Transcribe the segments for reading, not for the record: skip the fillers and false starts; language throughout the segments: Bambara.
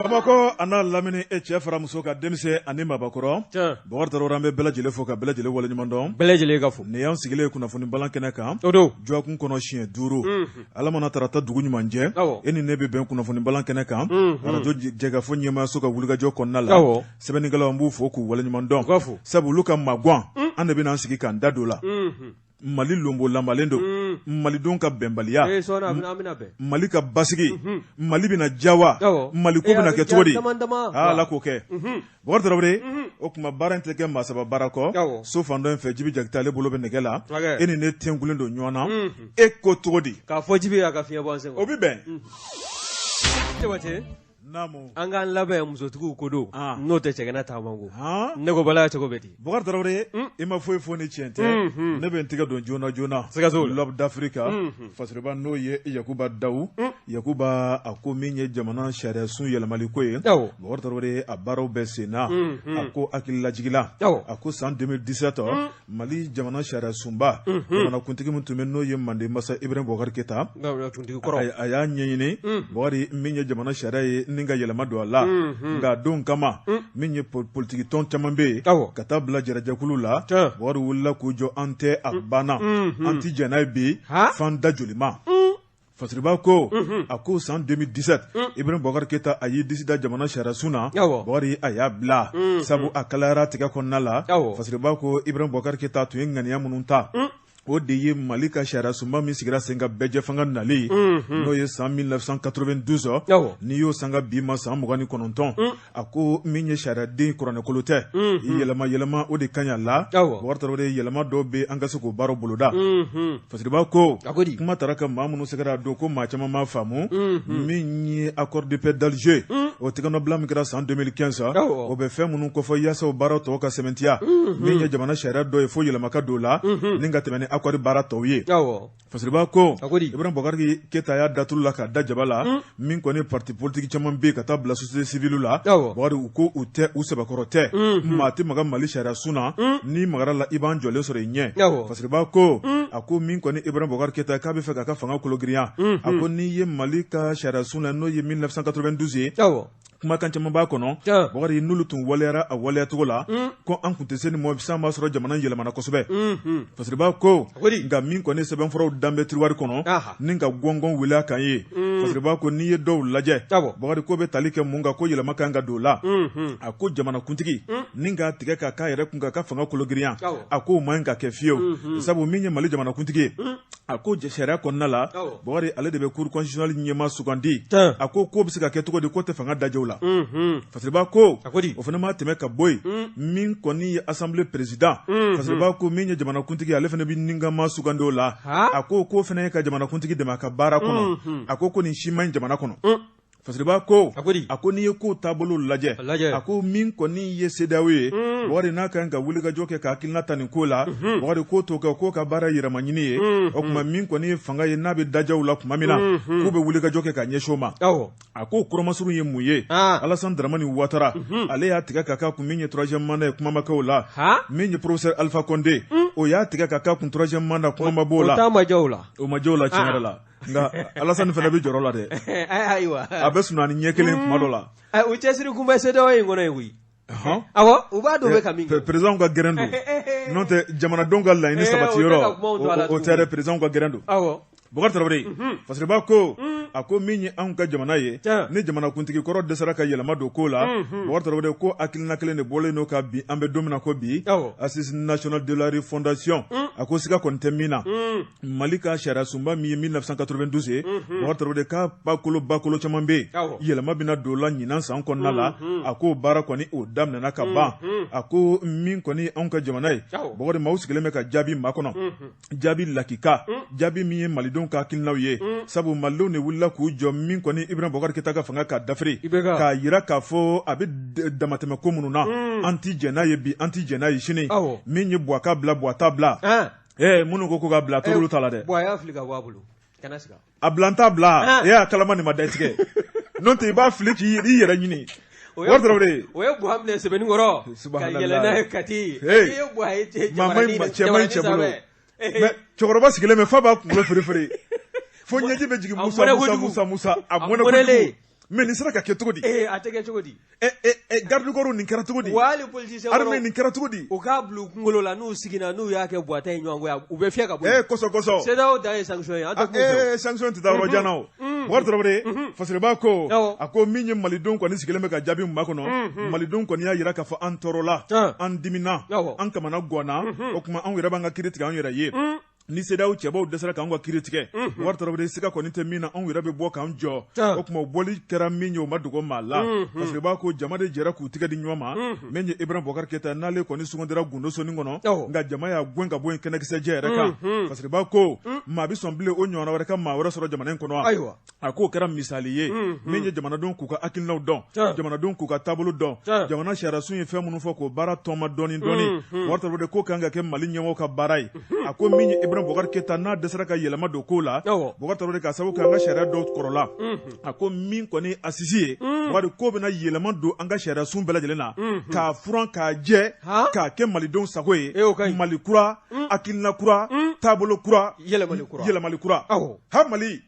Bamakɔ a n'a lamini, e cɛ fara muso ka denmisɛn ani mabakɔrɔ, Bɔkari Tarawele, an bɛ bɛɛ lajɛlen fo ka bɛɛ lajɛlen waleɲuman dɔn. Bɛɛ lajɛlen ka fo. Nin y'an sigilen kunnafoni balan kɛnɛ kan. O don. Dɔgɔkun kɔnɔ siɲɛ 5, Ala mana tarata dugu ɲuman jɛ, e ni ne bɛ bɛn kunnafoni balan kɛnɛ kan, arajo jɛkafɔ ɲɛmaayaso ka wulikajɔ kɔnɔna la. Sɛbɛnnikɛlaw, an b'u fo k'u waleɲuman dɔn, sabu olu ka magwan, an de bɛna an sigi k'an da don la. Mali lonbolanbalen don, malidenw ka bɛnbaliya, Mali ka basigi, Mali bɛna diya wa, Mali ko bɛna kɛ cogo di? Ala k'o kɛ. Bɔkari Tarawele, o tuma baara in tɛ kɛ maa saba baara kɔ. So fan dɔ in fɛ, Jibi Jakite, ale bolo bɛ nɛgɛ la. E ni ne tenkulen don ɲɔgɔn na, e ko cogo di? K'a fɔ Jibi y'a ka fiɲɛ bɔ an sen o bɛ bɛn. An k'an labɛn, musotigiw ko don, n'o tɛ cɛgana taama ko. Ne ko Bala, cogo bɛ di? Bɔkari Tarawele, i ma foyi fɔ ni tiɲɛ tɛ. Ne bɛ n tɛgɛ don joona joona sikaso L'Aube d'Afrique. Fasiriba, n'o ye Yakuba Dawu Yakuba, a ko min ye jamana sariyasun yɛlɛmali ko ye, Bɔkari Tarawele, a baaraw bɛ sen na. A ko hakililajigila, a ko san 2017, Mali jamana sariya sunba, jamanakuntigi min tun bɛ, n'o ye Manden masa Ibrahim Boubacar Keita, a y'a ɲɛɲini, Bɔkari, min ye jamana sariya ye ni ka yɛlɛma don a la. Nka don kama, min ye politiki tɔn caman bɛ yen, ka taa bila jɛrɛjɛkulu la, Bɔkari, wulila k'u jɔ: an tɛ, a banna, an tɛ jɛn n'a ye bi, f'an da joli ma. Fasiriba ko, a ko san 2017, Ibrahim Boubacar Keita, a y'i disi da jamana sariyasun na. Bɔkari, a y'a bila, sabu a kalayara tigɛ kɔnɔna la. Fasiriba ko Ibrahim Boubacar Keita tun ye ŋaniya minnu ta, o de ye Mali ka sariyasunba min sigira sen kan bɛɛjɛfanga nali, n'o ye san 1992, n'i y'o sanga bi ma, san 29. A ko min ye sariyaden kuranɛkolo tɛ, yɛlɛma yɛlɛma o de ka ɲi a la. Bɔkari Tarawele, yɛlɛma dɔw bɛ, an ka se k'o baara boloda. Fasiriba ko kuma taara ka maa minnu sɛgɛrɛ a don, ko maa caman m'a faamu. Min ye accord de paix d'Alger, o tɛgɛnɔbila min kɛra san 2015, o bɛ fɛn minnu kofɔ yaasa o baara tɔw ka sɛmɛntiya, min ye jamana sariya dɔ ye, fo yɛlɛma ka don o la ni ka tɛmɛ ni accord baara tɔw ye. Fasiriba ko Ibrahim Boubacar Keita y'a da tulu la ka da jaba la. Min kɔni parti politique caman bɛ yen, ka taa bila société civile la, Bɔkari, u ko u tɛ, u sɛbɛkɔrɔ tɛ, maa tɛ maga Mali sariya sun na. N'i magara la, i b'an jɔlen sɔrɔ i ɲɛ. Fasiriba ko, a ko min kɔni Ibrahim Boubacar Keita k'a bɛ fɛ k'a ka fanga kologirinya, a ko n'i ye Mali ka sariya sun la, n'o ye 1992 ye, kumakan caman b'a kɔnɔ, Bɔkari, n'olu tun waleyara a waleyacogo la, ko an tun tɛ se ni mɔ san b'a sɔrɔ jamana yɛlɛmana kosɛbɛ. Fasiriba ko nka min kɔni sɛbɛnfuraw dan bɛ tiroir kɔnɔ ni ka gɔngɔn wuli a kan ye. Fasiriba ko n'i ye dɔw lajɛ, Bɔkari, ko bɛ tali kɛ mun kan, ko yɛlɛma kan ka don la. A ko jamanakuntigi ni k'a tigɛ k'a k'a yɛrɛ kun k'a ka fanga kologirinya, a ko o man ɲi ka kɛ fiyewu, sabu min ye Mali jamanakuntigi ye, a ko sariya kɔnɔna la, Bɔkari, ale de bɛ cour constitutionnelle ɲɛmaa sugandi. A ko k'o bɛ se ka kɛ cogo di k'o tɛ fanga dajɛ o la? Fasiriba ko o fana ma tɛmɛ ka bɔ yen. Min kɔni ye assemblée président, Fasiriba ko min ye jamanakuntigi, ale fana bɛ ninkama sugandi o la. A ko k'o fana ye ka jamanakuntigi dɛmɛ a ka baara kɔnɔ. A ko nin si man ɲi jamana kɔnɔ. Fasiriba ko, a ko n'i ye kow taabolo lajɛ, a ko min kɔni ye CEDEAO ye, Bɔkari, n'a kan ka wulikajɔ kɛ ka hakilina ta nin ko la, Bɔkari, k'o t'o kɛ, k'o ka baara yɛrɛmaɲini ye. O tuma min kɔni ye fanga ye, n'a bɛ dajɛw la tuma min na, k'u bɛ wulikajɔ kɛ ka ɲɛsin o ma. A ko kɔrɔmasurun ye mun ye? Alassane Dramane Ouattara, ale y'a tigɛ ka k'a kun min ye troisième mandat ye, kuma ma kɛ o la. Min ye professeur Alpha Condé, o y'a tigɛ ka k'a kun troisième mandat, kuma ma b'o la. O ma diya o la. O ma diya o la tiɲɛ yɛrɛ la. Nka Alassane fana bɛ jɔrɔ la dɛ. Ayiwa. A bɛ sunɔgɔ ni ɲɛ kelen kuma dɔ la. U cɛsiri kun bɛ CEDEAO in kɔnɔ yen koyi. Awɔ, u b'a dɔn u bɛ ka min kɛ. Président ka gɛrɛn don. N'o tɛ jamanadenw ka laɲini sabati yɔrɔ o tɛ dɛ, président ka gɛrɛn don. Bɔkari Tarawele, Fasiriba ko, a ko min ye anw ka jamana ye, ni jamanakuntigi kɔrɔ dɛsɛra ka yɛlɛma don ko la, Bɔkari Tarawele, ko hakilina kelen de bɔlen don ka bin. An bɛ don min na ko bi, Assise nationale de la refondation, a ko siga kɔni tɛ min na, Mali ka sariya sunba min ye 1992 ye, Bɔkari Tarawele, k'a bakolo bakolo caman bɛ yen, yɛlɛma bɛna don la ɲinan san kɔnɔna la. A ko baara kɔni o daminɛna ka ban. A ko min kɔni anw ka jamana ye, Bɔkari, maaw sigilen bɛ ka jaabi makɔnɔ, jaabi lakika, jaabi min ye malidenw ka hakilinaw ye, sabu malidenw de wulila k'u jɔ min kɔni Ibrahim Bɔkari Keyita ka fanga k'a dafiri, k'a jira k'a fɔ a bɛ damatɛmɛ ko minnu na, an tɛ jɛn n'a ye bi, an tɛ jɛn n'a ye sini. Min ye Buwa ka bila, Buwa t'a bila. Minnu ko k'a bila, t'olu ta la dɛ. Buwa y'a fili ka bɔ a bolo, kana siga. A bila n t'a bila, e y'a kalama nin ma da tigɛ, n'o tɛ i b'a fili k'i yɛrɛ ɲini. O ye Buwa minɛ Sebenikɔrɔ ka yɛlɛ n'a ye Kati. I ye Buwa ye cɛ cɛ bolo, mais cɛkɔrɔba sigilen bɛ f'a b'a kunkolo firifiri fo ɲɛji bɛ jigin. Musa, Musa, Musa, Musa, a mɔnɛ kojugu. Mais nin sera ka kɛ cogo di? Ee, a tɛ kɛ cogo di? Garde corps, nin kɛra cogo di? Wa hali politicien Armée, nin kɛra cogo di? U k'a bila u kunkolo la, n'u siginna, n'u y'a kɛ Buwata ye ɲɔgɔn kɔ, u bɛ fiyɛ ka bɔ yen. Kosɔn kosɔn. CEDEAO dan ye sanction ye, an tɛ kuma u fɛ. Sanction tɛ taa yɔrɔ jan na o. Bubakari Tarawele, Fasiriba ko, a ko min ye malidenw kɔni sigilen bɛ ka jaabi min makɔnɔ, malidenw kɔni y'a jira k'a fɔ an tɔɔrɔla, an dimina, an kamana ganna. O tuma anw yɛrɛ b'an ka kiiri tigɛ an yɛrɛ ye. Ni CEDEAO cɛbaw dɛsɛra k'an ka kiiri tigɛ, Bubakari Tarawele, siga kɔni tɛ min na, anw yɛrɛ bɛ bɔ k'an jɔ. O tuma bɔli kɛra min ye, o ma dogo maa la. Fasiriba ko jama de jɛra k'u tigɛ di ɲɔgɔn ma. Min ye Ibrahim Bubakari Keyita, n'ale kɔni sugandira gundosonin kɔnɔ, nka jama y'a gɛn ka bɔ yen kɛnɛkisɛjɛ yɛrɛ kan. Fasiriba ko maa bɛ sɔn bilen o ɲɔgɔnna wɛrɛ ka maa wɛrɛ sɔrɔ jamana in kɔnɔ? Ayiwa. A k'o kɛra misali ye min ye jamanadenw k'u ka hakilinaw dɔn, jamanadenw k'u ka taabolo dɔn, jamana sariyasun ye fɛn minnu fɔ k'o baara tɔma dɔɔni dɔɔni. Bubakari Tarawele ko kan ka kɛ Mali ɲɛmɔgɔw ka baara ye. A ko min ye Ibrahim Bubakari Keyita, n'a dɛsɛra ka yɛlɛma don ko la, Bubakari Tarawele, ka sababu kɛ an ka sariya dɔw kɔrɔla, a ko min kɔni assise ye, Bubakari, ko bɛna yɛlɛma don an ka sariyasun bɛɛ lajɛlen na, k'a furan k'a jɛ, k'a kɛ malidenw sago ye. Mali kura, hakilina kura, taabolo kura, yɛlɛmali kura. Ha, Mali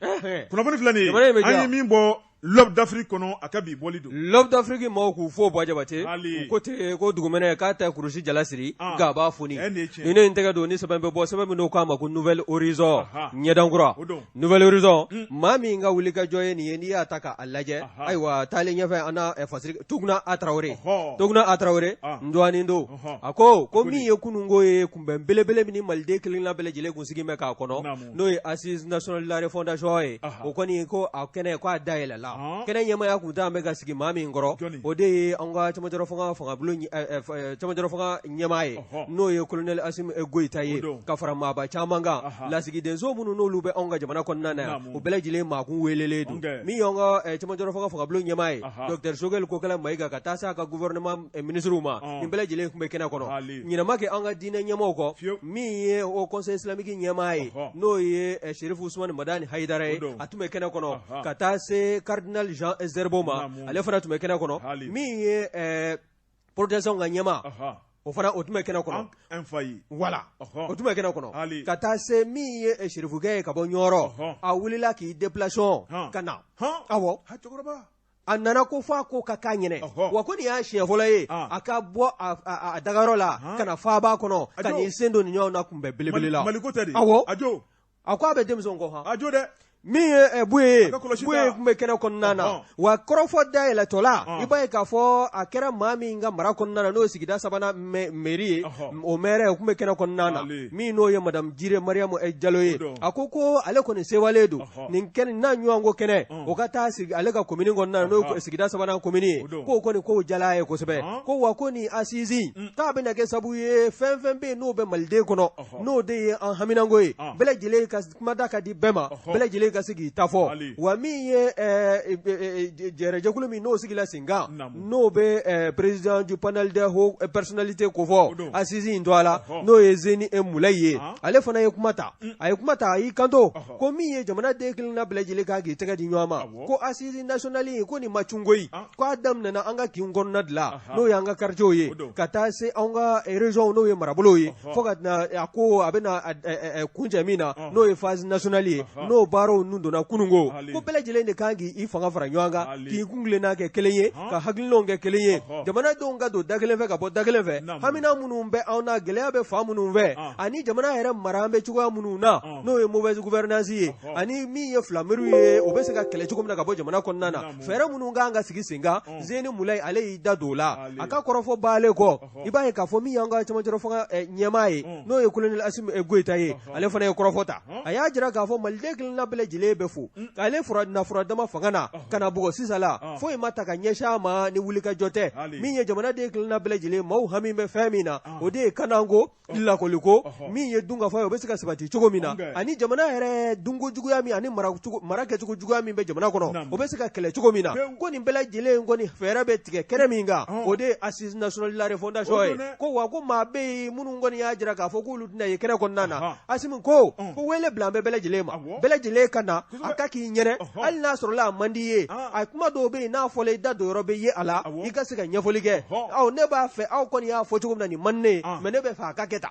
kunnafoni filɛ nin ye, an ye min bɔ L'Aube d'Afrique kɔnɔ, a ka bi bɔli don. L'Aube d'Afrique maaw k'u fo. Buwa Jabate u ko ten ko dugumɛnɛ k'a tɛ kurusi jala siri nka a b'a foni. Ni ne ye n tɛgɛ don ni sɛbɛn bɛ bɔ, sɛbɛn min n'o k'a ma ko Nouvel Horizon, ɲɛdankura, Nouvel Horizon, maa min ka wulikajɔ ye nin ye, n'i y'a ta k'a lajɛ, ayiwa, taalen ɲɛfɛ, an na fasiri Tuguna A Tarawele, Tuguna A Tarawele n dɔgɔnin don. A ko min ye kununko ye, kunbɛn belebele min ni maliden kelenkelenna bɛɛ lajɛlen kun sigi bɛ k'a kɔnɔ, n'o ye Assise nationale de la refondation ye, o kɔni ko a kɛnɛ ko a dayɛlɛla. Kɛnɛ ɲɛmaaya kun taa bɛ ka sigi maa min kɔrɔ, o de ye an ka cɛmancɛrɔ fanga fangabulon cɛmancɛrɔ fanga ɲɛmaa ye, n'o ye colonel Asimi Goyita ye, ka fara maaba caman kan, lasigidenso minnu n'olu bɛ anw ka jamana kɔnɔna na yan, o bɛɛ lajɛlen maa kun welelen don. Min y'an ka cɛmancɛrɔ fanga fangabulon ɲɛmaa ye, docteur Choguel Kokala Mayiga, ka taa se a ka gouvernement ministres ma, nin bɛɛ lajɛlen tun bɛ kɛnɛ kɔnɔ. Ɲinɛ ma kɛ an ka diinɛ ɲɛmaaw kɔ. Min ye Haut Conseil islamique ɲɛmaa ye, n'o ye Chérif Ousmane Madani Hayidara ye, a tun bɛ kɛnɛ kɔnɔ, ka taa se cardinal Jean Zerbo ma, ale fana tun bɛ kɛnɛ kɔnɔ. Min ye protestants ka ɲɛmaa, o fana o tun bɛ kɛnɛ kɔnɔ, voilà, o tun bɛ kɛnɛ kɔnɔ, ka taa se min ye Cherifukɛ ye ka bɔ Ɲɔrɔ, a wulila k'i déplacer ka na. Awɔ, a nana ko fo a ko ka k'a ɲɛnɛ. Wa ko nin y'a siɲɛ fɔlɔ ye a ka bɔ a dagayɔrɔ la ka na faaba kɔnɔ ka n'i sen don nin ɲɔgɔn na kunbɛn belebele la. Awɔ, a ko a bɛ denmisɛnw kɔ han. A jo dɛ. Min ye Buye ye, Buye tun bɛ kɛnɛ kɔnɔna na. Wa kɔrɔfɔ dayɛlɛtɔla, i b'a ye k'a fɔ a kɛra maa min ka mara kɔnɔna na, n'o ye sigida sabanan mairie ye, o maire o tun bɛ kɛnɛ kɔnɔna na, min n'o ye madame Jire Mariyamu Jalo ye. A ko ale kɔni sewalen don nin kɛnɛ n'a ɲɔgɔn ko kɛnɛ o ka taa sigi ale ka komini kɔnɔna na, n'o ye sigida sabanan komini ye. K'o kɔni k'o diyala a ye kosɛbɛ. Ko wa ko nin assise k'a bɛna kɛ sabu ye, fɛn fɛn bɛ yen n'o bɛ maliden kɔnɔ, n'o de ye an haminanko ye, bɛɛ lajɛlen ka kuma da ka di bɛɛ ma, bɛɛ lajɛlen ka se k'i ta fɔ. Wa min ye jɛrɛjɛkulu min n'o sigila sen kan, n'o bɛ président du panel des hautes personnalités kofɔ assise in tɔgɔ la, n'o ye Zeni Mulayi ye, ale fana ye kuma ta. A ye kuma ta, a y'i kanto ko min ye jamanaden kelenna bɛɛ lajɛlen kan k'i tɛgɛ di ɲɔgɔn ma, ko assise nationale in ko nin ma cun koyi, ko a daminɛna an ka kin kɔnɔna de la, n'o y'an ka quartiers ye, ka taa se an ka régions, n'o ye marabolow ye, fo ka na a ko a bɛna kuncɛ min na, n'o ye phase nationale ye, n'o baaraw nun donna kununko. Ko bɛɛ lajɛlen de kan k'i fanga fara ɲɔgɔn kan, k'i kuntilenna kɛ kelen ye, ka hakilinaw kɛ kelen ye, jamanadenw ka don da kelen fɛ ka bɔ da kelen fɛ, hamina minnu bɛ anw na, gɛlɛya bɛ fan minnu fɛ, ani jamana yɛrɛ mara an bɛ cogoya minnu na, n'o ye mauvaise gouvernance ye, ani min ye filameriw ye, o bɛ se ka kɛlɛ cogo min na ka bɔ jamana kɔnɔna na, fɛɛrɛ minnu kan ka sigi sen kan. Zeni Mulayi, ale y'i da don o la. A ka kɔrɔfɔ baalen kɔ, i b'a ye k'a fɔ min y'an ka cɛmancɛrɔ fanga ɲɛmaa ye, n'o ye colonel Asimi Goyita ye, ale fana ye kɔrɔfɔ ta. A y'a jira k'a fɔ maliden kelenna bɛɛ lajɛlen bɛ fo k'ale na furadama fanga na ka na bugɔ sisan la, foyi ma ta ka ɲɛsin a ma ni wulikajɔ tɛ. Min ye jamanaden kelenna bɛɛ lajɛlen maaw hami bɛ fɛn min na, o de ye kanako, lakɔliko, min ye dunkafa ye, o bɛ se ka sabati cogo min na, ani jamana yɛrɛ dunko juguya min ani mara kɛcogo juguya min bɛ jamana kɔnɔ, o bɛ se ka kɛlɛ cogo min na. Ko nin bɛɛ lajɛlen kɔni fɛɛrɛ bɛ tigɛ kɛnɛ min kan, o de ye assise nationale de la refondation ye. Ko wa ko maa bɛ yen minnu kɔni y'a jira k'a fɔ k'olu tɛna ye kɛnɛ kɔnɔna na, Asimi ko wele bila an bɛ bɛɛ lajɛlen ma, bɛɛ lajɛlen ka ka na a ka k'i ɲɛnɛ hali n'a sɔrɔla a man di i ye a kuma dɔw bɛ yen n'a fɔla i da don yɔrɔ bɛ ye a la i ka se ka ɲɛfɔli kɛ aw ne b'a fɛ aw kɔni y'a fɔ cogo min na nin man di ne ye mais ne bɛ fɛ a ka kɛ tan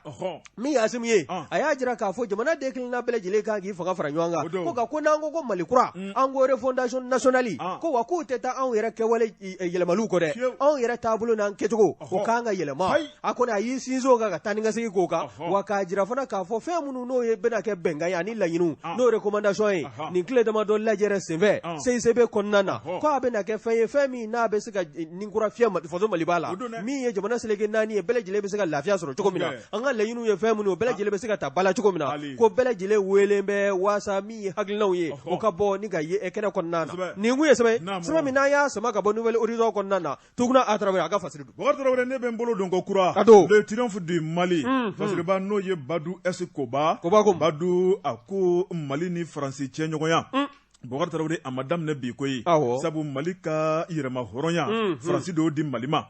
min ye Asimi ye a y'a jira k'a fɔ jamana den kelenna bɛɛ lajɛlen kan k'i fanga fara ɲɔgɔn kan ko nka ko n'an ko ko Mali kura an ko refondation nationale ko wa k'o tɛ taa anw yɛrɛ kɛwale yɛlɛmaliw kɔ dɛ anw yɛrɛ taabolo n'an kɛcogo o kan ka yɛlɛma a kɔni a y'i sinsin o kan ka taa ni ka segin k'o kan wa k'a jira fana k'a fɔ fɛn minnu n'o ye bɛna kɛ bɛnkan ye ani laɲiniw n'o recommandation ye nin tile damadɔ lajɛrɛ senfɛ CICB kɔnɔna na ko a bɛna kɛ fɛn ye fɛn min n'a bɛ se ka ni kura fiyɛ faso Maliba la min ye jamana seleke naani ye bɛɛ lajɛlen bɛ se ka lafiya sɔrɔ cogo min na an ka laɲiniw ye fɛn minnu ye bɛɛ lajɛlen bɛ se ka ta ba la cogo min na ko bɛɛ lajɛlen weelen bɛ waasa min ye hakilinaw ye o ka bɔ ni ka ye kɛnɛ kɔnɔna na nin kun ye sɛbɛn sɛbɛn min n'an y'a sama ka bɔ Nouvel Horizon kɔnɔna na Tuguna a Tarawele a ka fasiri don. Bɔkari Tarawele ne bɛ n bolo don ko kura. Ka don. Le triomphe du Mali. Fasiriba n'o ye Badu S Koba. Koba ko. Badu a ko Mali ni Faransi cɛ ɲɔgɔnya. Bɔkari Tarawele a ma daminɛ bi koyi. Awɔ. Sabu Mali ka yɛrɛmahɔrɔnya. Faransi de y'o di Mali ma.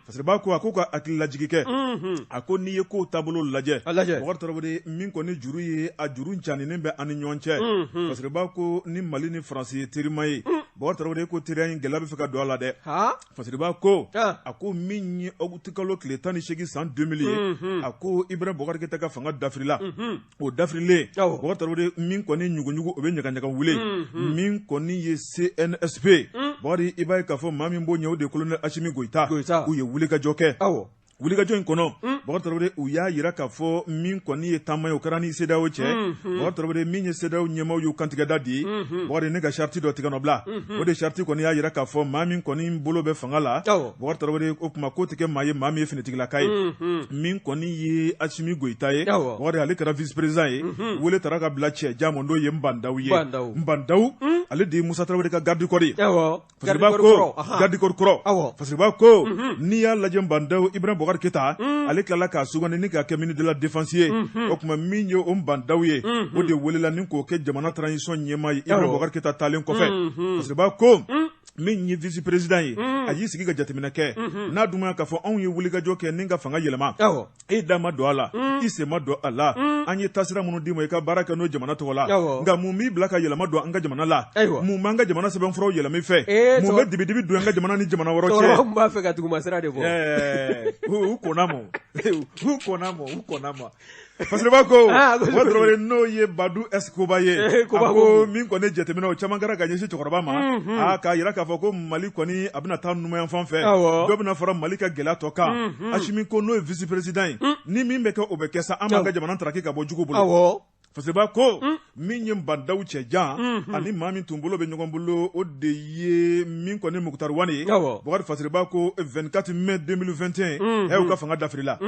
Fasiriba ko a ko ka hakililajigi kɛ. A ko n'i ye kow taabolo lajɛ. A lajɛ. Bɔkari Tarawele min kɔni juru ye a juru janinen bɛ an ni ɲɔgɔn cɛ. Fasiriba ko ni Mali ni Faransi ye terima ye. Bɔkari Tarawele ko teriya in gɛlɛya bɛ fɛ ka don a la dɛ. Fasiriba ko a ko min ye ɔgutukalo tile 18 san 2000 ye, a ko Ibrahim Bɔkari Keyita ka fanga dafirila, o dafirilen, Bɔkari Tarawele min kɔni ɲuguɲugu o bɛ ɲagaɲaga wuli, min kɔni ye CNSP, Bɔkari i b'a ye k'a fɔ maa min b'o ɲɛ o de ye colonel Asimi Goyita, u ye wulikajɔ kɛ. Wulikajɔ in kɔnɔ, Bɔkari Tarawele u y'a jira k'a fɔ min kɔni ye taama ye o kɛra ni CEDEAO cɛ, Bɔkari Tarawele min ye CEDEAO ɲɛmaaw y'u kantigɛda di, Bɔkari ni ka charte dɔ tigɛ nɔ bila, o de charte kɔni y'a jira k'a fɔ maa min kɔni bolo bɛ fanga la, Bɔkari Tarawele o tuma k'o tɛ kɛ maa ye maa min ye finitigilaka ye, min kɔni ye Asimi Goyita ye, Bɔkari ale kɛra vice président ye, wele taara ka bila cɛ jan ma n'o ye Ba Ndaw ye, Ba Ndaw ale de ye Musa Tarawele ka garde du corps ye. Fasiriba ko garde du corps kɔrɔ Fasiriba ko n'i y'a lajɛ Ba Ndaw Ibrahim Bɔkari Keyita ale tilala k'a sugandi ni k'a kɛ ministre de la défense ye o tuma min ye o Ba Ndaw ye o de welela ni k'o kɛ jamana transition ɲɛmaa ye Ibrahim Bɔkari Keyita taalen kɔfɛ Fasiriba ko min ye vice président ye a y'i sigi ka jateminɛ kɛ n'a dun k'a fɔ anw ye wulikajɔ kɛ ni ka fanga yɛlɛma e da ma don a la i sen ma don a la an ye taasira minnu d'i ma i ka baara kɛ n'o jamana tɔgɔ la nka mun b'i bila ka yɛlɛma don an ka jamana la mun b'an ka jamana sɛbɛnfuraw yɛlɛma i fɛ mun bɛ dibidibi don an ka jamana ni jamana wɛrɛ cɛ b'a fɛ ka dugumasira de bɔ u kɔnna ma u kɔnna ma u kɔnna ma Fasiriba ko Tarawele n'o ye Badu S Koba ye a ko min kɔni jateminɛ o caman kɛra ka ɲɛsin cɛkɔrɔba ma aa k'a jira k'a fɔ ko Mali kɔni a bɛna taa numanyanfan fɛ dɔ bɛna fara Mali ka gɛlɛya tɔ kan Asimi ko n'o ye vice président ye ni min bɛ kɛ o bɛ kɛ sa an b'an ka jamana taraki ka bɔ jugu bolo Fasiriba ko min ye Ba Ndaw cɛ jan ani maa min tun bolo bɛ ɲɔgɔn bolo o de ye min kɔni Moctar Ouane ye Bɔkari Fasiriba ko 24 mai 2021 u ka fanga dafirila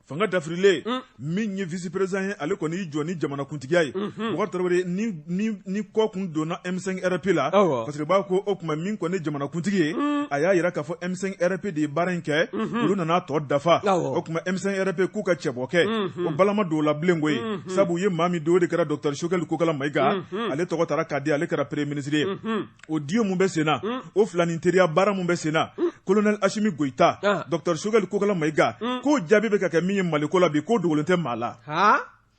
fanga dafirilen min ye vice président ye ale kɔni y'i jɔ ni jamanakuntigiya ye Bɔkari Tarawele ni kɔ kun donna M5 RP la Fasiriba ko o tuma min kɔni jamanakuntigi ye a y'a jira k'a fɔ M5 RP de ye baara in kɛ olu nana tɔ dafa o tuma M5 RP k'u ka cɛbɔ kɛ o balama don la bilen koyi sabu u ye maa min don o de kɛra docteur Choguel Kokala Mayiga ale tɔgɔ taara k'a di ale kɛra premier ministre ye o duo mun bɛ sen na o fila ni teriya baara mun bɛ sen na colonel Asimi Goyita docteur Choguel Kokala Mayiga k'o jaabi bɛ ka kɛ min ye Mali ko la bi k'o dogolen tɛ maa la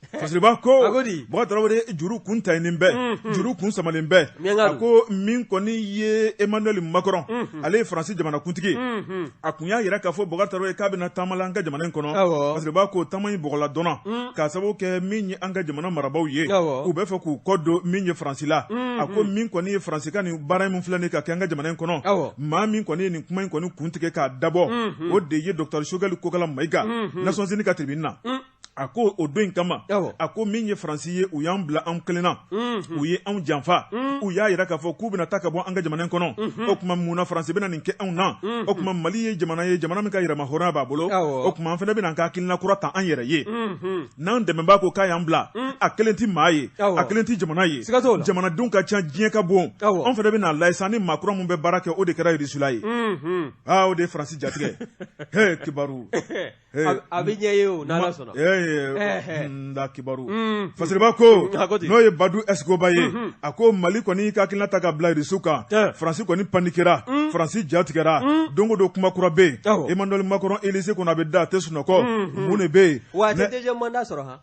Fasiriba ko Bɔkari Tarawele juru kun tayinen bɛ juru kun samalen bɛ a ko min kɔni ye Emmanuel Macron ale ye Faransi jamanakuntigi a kun y'a jira k'a fɔ Bɔkari Tarawele k'a bɛna taama la an ka jamana in kɔnɔ Fasiriba ko taama in bɔgɔla dɔnna k'a sababu kɛ min ye an ka jamana marabaaw ye u bɛ fɛ k'u kɔ don min ye Faransi la a ko min kɔni ye Faransi ka nin baara in min filɛ nin ka kɛ an ka jamana in kɔnɔ maa min kɔni ye nin kuma in kɔni kun tigɛ k'a dabɔ o de ye docteur Choguel Kokala Mayiga Nations Unies ka tribune na a ko o don in kama a ko min ye Faransi ye u y'an bila an kelen na u ye anw janfa u y'a jira k'a fɔ k'u bɛna taa ka bɔ an ka jamana in kɔnɔ o tuma mun na Faransi bɛna nin kɛ anw na o tuma Mali ye jamana ye jamana min ka yɛrɛmahɔrɔnya b'a bolo o tuma an fana bɛna an ka hakilina kura ta an yɛrɛ ye n'an dɛmɛbaa ko k'a y'an bila a kelen tɛ maa ye a kelen tɛ jamana ye jamanadenw ka ca diɲɛ ka bon anw fana bɛna lajɛ sa ni maa kura min bɛ baara kɛ o de kɛra Irisila ye aa o de ye Faransi jatigɛ he kibaru A bɛ ɲɛ ye o n'Ala sɔnna nka kibaru Fasiriba ko n'o ye Badu S Koba ye a ko Mali kɔni ka hakilina ta ka bila Irisiw kan Faransi kɔni panikera Faransi ja tigɛra don o don kuma kura bɛ yen Emmanuel Macron Élysée kɔnɔ a bɛ da a tɛ sunɔgɔ mun de bɛ yen wa a tɛ deuxième mandat sɔrɔ han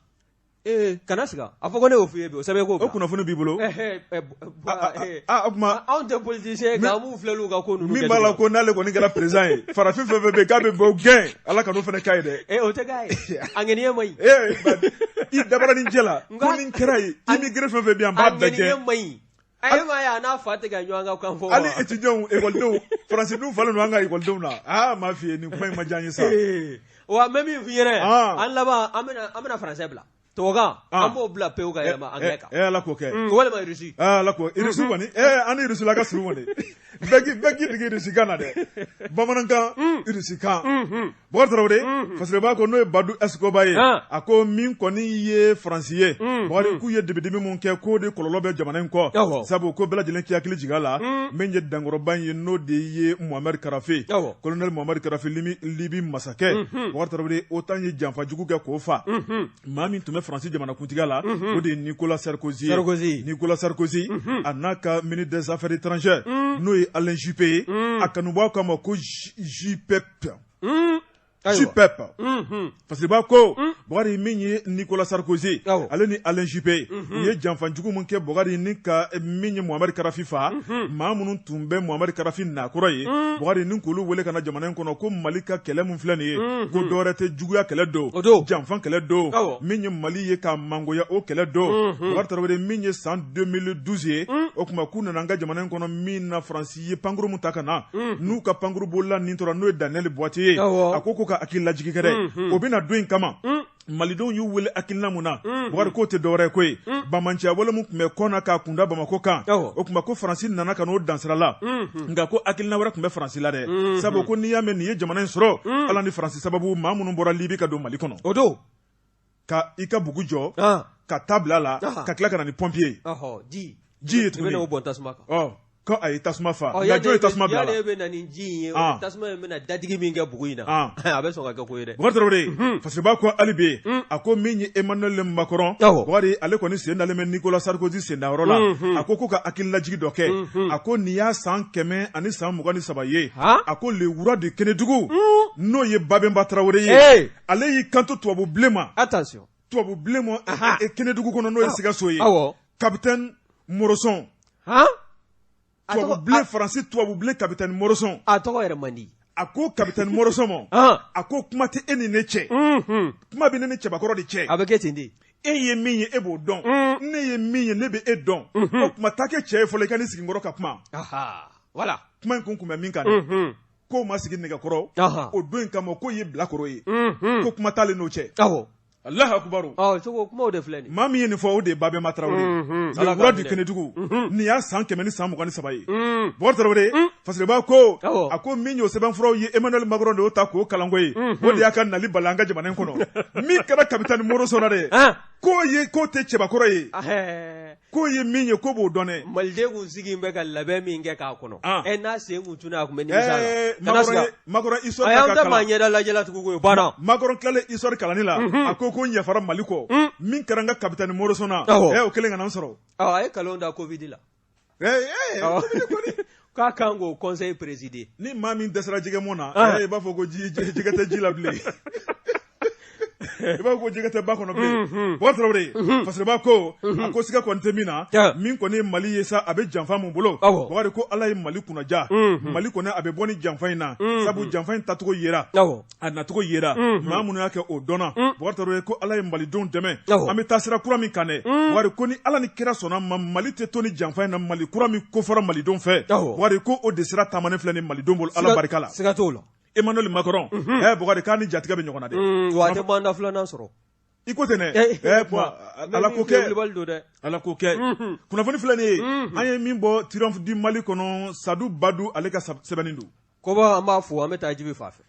Ee kana siga a fɔ ko ne y'o f'i ye bi o sɛbɛn ko o kunnafoni b'i bolo o tuma anw tɛ politicien ye nka an b'u filɛliw ka ko ninnu min b'a la ko n'ale kɔni kɛra président ye farafin fɛn fɛn bɛ yen k'a bɛ bɛɛ gɛn ala kan'o fana k'a ye dɛ ee o tɛ k'a ye a ŋaniya man ɲi i dabara ni jɛ la ko nin kɛra ye immigré fɛn fɛn bɛ yan n b'a bɛɛ gɛn a ŋaniya man ɲi a ye maa ye a n'a fa tɛ ka ɲɔgɔn ka kan fɔ hali étudiants ekɔlidenw faransi dun falen don an ka ekɔlidenw na aa m'a f'i ye nin kuma in ma diya n ye sa wa n bɛ min f'i ɲɛna an laban an bɛna faransɛ bila tubabukan an b'o bila pewu ka yɛlɛma anglais kan ala k'o kɛ walima irisi ala k'o irisi kɔni an ni irisila ka surun kɔni bɛɛ k'i dege irisikan na dɛ bamanankan irisikan Bɔkari Tarawele Fasireba ko n'o ye Badu Escoba ye a ko min kɔni ye Faransi ye Bɔkari k'u ye dibidibi min kɛ k'o de kɔlɔlɔ bɛ jamana in kɔ sabu ko bɛɛ lajɛlen k'i hakili jigin a la min ye dankɔrɔba in ye n'o de ye Muhamɛdi Kadafi colonel Muhamɛdi Kadafi Libi masakɛ Bɔkari Tarawele OTAN ye janfa jugu kɛ k'o fa maa min tun bɛ Faransi jamanakuntigiya la o de ye Nicolas Sarkozy ye Nicolas Sarkozy a n'a ka ministre des affaires étrangères n'o ye Alain Juppé ye a kanubaaw k'a ma ko Juppé Juppé Fasiriba ko Bɔkari min ye Nicolas Sarkozy ale ni Alain Juppé u ye janfa jugu min kɛ Bɔkari ni ka min ye Muhamɛdi Kadafi fa maa minnu tun bɛ Muhamɛdi Kadafi nakɔrɔ ye Bɔkari ni k'olu wele ka na jamana in kɔnɔ ko Mali ka kɛlɛ min filɛ nin ye ko dɔwɛrɛ tɛ juguya kɛlɛ don janfa kɛlɛ don min ye Mali ye k'a mangoya o kɛlɛ don Bɔkari Tarawele min ye san 2012 ye o tuma k'u nana an ka jamana in kɔnɔ min na Faransi ye pankuru min ta ka na n'u ka pankuru bolila nin tora n'o ye Daniel Boitier ye a ko ko ka hakili lajigi kɛ dɛ o bɛna don in kama malidenw y'u wele hakilina mun na Bukari k'o tɛ dɔwɛrɛ ko ye banbaanciya wale min tun bɛ kɔna k'a kunda Bamakɔ kan o tuma ko Faransi nana ka n'o dansira la nka ko hakilina wɛrɛ tun bɛ Faransi la dɛ sabu ko n'i y'a mɛn nin ye jamana in sɔrɔ Ala ni Faransi sababu maa minnu bɔra Libi ka don Mali kɔnɔ o don ka i ka bugu jɔ ka ta bila a la ka tila ka na ni pɔnpiye ye ji ji ye tuguni i bɛna o bɔn tasuma kan ko a ye tasuma fa nka jɔn ye tasuma bila a la yanni e bɛ na ni ji in ye tasuma in bɛna dadigi min kɛ bugu in na a bɛ sɔn ka kɛ ko ye dɛ Bukari Tarawele Fasiriba ko hali bi a ko min ye Emmanuel Macron Bukari ale kɔni sen dalen bɛ Nicolas Sarkozy sendayɔrɔ la a ko ko ka hakililajigi dɔ kɛ a ko nin y'a san 123 ye a ko le roi de Kenedugu n'o ye Babɛnba Tarawele ye ale y'i kanto tubabu bilen ma attention tubabu bilen ma Kenedugu kɔnɔ n'o ye Sikaso ye capitaine Morrison tubabu bilen Faransi tubabu bilen capitaine Morrison a tɔgɔ yɛrɛ man di a ko capitaine Morrison ma a ko kuma tɛ e ni ne cɛ kuma bɛ ne ni cɛbakɔrɔ de cɛ a bɛ kɛ ten de e ye min ye e b'o dɔn ne ye min ye ne bɛ e dɔn o tuma taa kɛ cɛ ye fɔlɔ i ka n'i sigi n kɔrɔ ka kuma voilà kuma in kun bɛ min kan dɛ k'o ma sigi nɛgɛkɔrɔ o don in kama k'o ye bilakoro ye ko kuma t'ale n'o cɛ Alahu akubaru cogo kumaw de filɛ nin maa min ye nin fɔ o de ye Babɛnba Tarawele le roi du Kenedugu nin y'a san 123 ye Bukari Tarawele Fasiriba ko a ko min y'o sɛbɛnfuraw ye Emmanuel Macron de y'o ta k'o kalan ko ye o de y'a ka nali bali an ka jamana in kɔnɔ min kɛra capitaine Morrison na dɛ k'o ye k'o tɛ cɛbakɔrɔ ye k'o ye min ye k'o b'o dɔn dɛ maliden kun sigi bɛ ka labɛn min kɛ k'a kɔnɔ ɛ n'a sen kun tunna a kun bɛ nimisa la kana siga Macron histoire ta ka kalan maa ɲɛda lajɛla tugun koyi o banna Macron tilalen histoire kalanni la a ko ko n yafara Mali kɔ min kɛra n ka capitaine Morrison na ɛ o kelen kana n sɔrɔ a ye kalon da Covid la k'a kan k'o conseil présider ni maa min dɛsɛra jɛgɛmɔn na i b'a fɔ ko jɛgɛ tɛ ji la bilen i b'a fɔ ko jɛgɛ tɛ ba kɔnɔ bilen Bukari Tarawele Fasiriba ko a ko siga kɔni tɛ min na min kɔni ye Mali ye sa a bɛ janfa mun bolo Bukari ko Ala ye Mali kunnaja Mali kɔni a bɛ bɔ ni janfa in na sabu janfa in tacogo yera a nacogo yera maa minnu y'a kɛ o dɔnna Bukari Tarawele ko Ala ye malidenw dɛmɛ an bɛ taa sira kura min kan dɛ Bukari ko ni Ala ni kira sɔnna ma Mali tɛ to ni janfa in na Mali kura min kofɔra malidenw fɛ Bukari ko o de sira taamanen filɛ ni malidenw bolo Ala barika la siga t'o la Emmanuel Macron ɛ Bukari k'a ni jatigɛ bɛ ɲɔgɔn na dɛ wa a tɛ mandat filanan sɔrɔ i ko ten dɛ ɛ Ala ko kɛ Ala ko kɛ kunnafoni filɛ nin ye an ye min bɔ Triomphe du Mali kɔnɔ Sadu Badu ale ka sɛbɛnni don Koba an b'a fo an bɛ taa Jibi fan fɛ.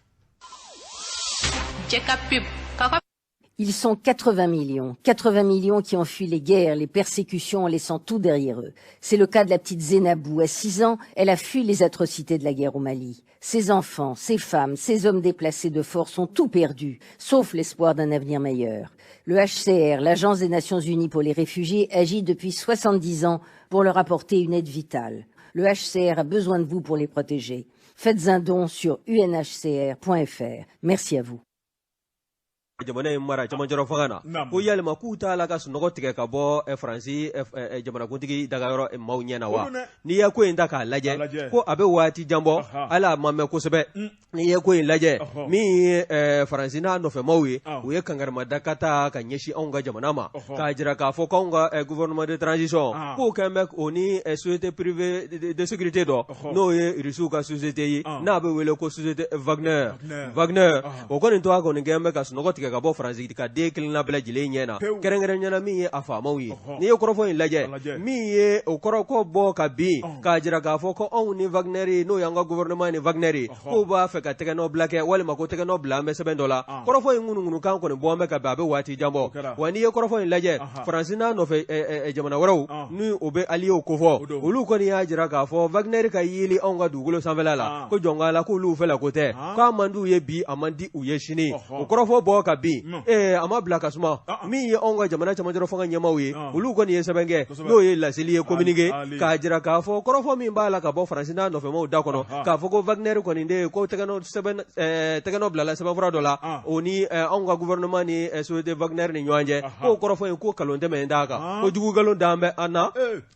Ils sont 80 millions, 80 millions qui ont fui les guerres, les persécutions en laissant tout derrière eux. C'est le cas de la petite Zenabou. À 6 ans, elle a fui les atrocités de la guerre au Mali. Ses enfants, ses femmes, ses hommes déplacés de force ont tout perdu, sauf l'espoir d'un avenir meilleur. Le HCR, l'Agence des Nations Unies pour les réfugiés, agit depuis 70 ans pour leur apporter une aide vitale. Le HCR a besoin de vous pour les protéger. Faites un don sur unhcr.fr. Merci à vous. Jamana in mara camancɛrɔ fanga na ko yalima k'u t'a la ka sunɔgɔ tigɛ ka bɔ Faransi jamanakuntigi dagayɔrɔ maaw ɲɛ na wa? N'i ye ko in ta k'a lajɛ ko a bɛ waati jan bɔ hali a ma mɛn kosɛbɛ. N'i ye ko in lajɛ, min ye Faransi n'a nɔfɛmaw ye, u ye kankarimada ka taa ka ɲɛsin anw ka jamana ma, k'a jira k'a fɔ k'anw ka gouvernement de transition k'o kɛlen bɛ o ni société privée de sécurité dɔ, n'o ye Irisiw ka société ye n'a bɛ wele ko société Wagner. Wagner o kɔni tɔgɔ kɔni kɛlen bɛ ka sunɔgɔ tigɛ ka bɔ Faransi ka den kelenna bɛɛ lajɛlen ɲɛ na, kɛrɛnkɛrɛnnenya la min ye a faamaw ye. N'i ye kɔrɔfɔ in lajɛ, min ye o kɔrɔfɔ bɔ ka bin k'a jira k'a fɔ ko anw ni Wagner, n'o y'an ka gouvernement ni Wagner ye, k'o b'a fɛ ka tɛgɛnɔ bila kɛ walima ko tɛgɛnɔ bila an bɛ sɛbɛn dɔ la. Kɔrɔfɔ in ŋunuŋunukan kɔni bɔ an bɛ ka bɛn a bɛ waati jan bɔ. Wa n'i ye kɔrɔfɔ in lajɛ, Faransi n'a nɔfɛ jamana wɛrɛw ni o bɛ alliés kofɔ, olu kɔni y'a jira k'a fɔ Wagner ka yeli anw ka dugukolo sanfɛla la, ko jɔn k'a la k'olu fɛla ko tɛ, k'a man di u ye bi, a man di u ye sini. O kɔrɔfɔ bɔ ka bin, ee a ma bila ka suma. Min ye anw ka jamana camancɛrɔ fanga ɲɛmaaw ye, olu kɔni ye sɛbɛn kɛ, n'o ye laseli ye, communiqué, k'a jira k'a fɔ kɔrɔfɔ min b'a la ka bɔ Faransi n'a nɔfɛmaw da kɔnɔ, k'a fɔ ko Wagner kɔni de ye ko tɛgɛnɔ bilala sɛbɛnfura dɔ la o ni anw ka gouvernement ni société Wagner ni ɲɔgɔn cɛ, k'o kɔrɔfɔ in ko nkalon tɛmɛn t'a kan, ko jugu nkalon dalen bɛ an na.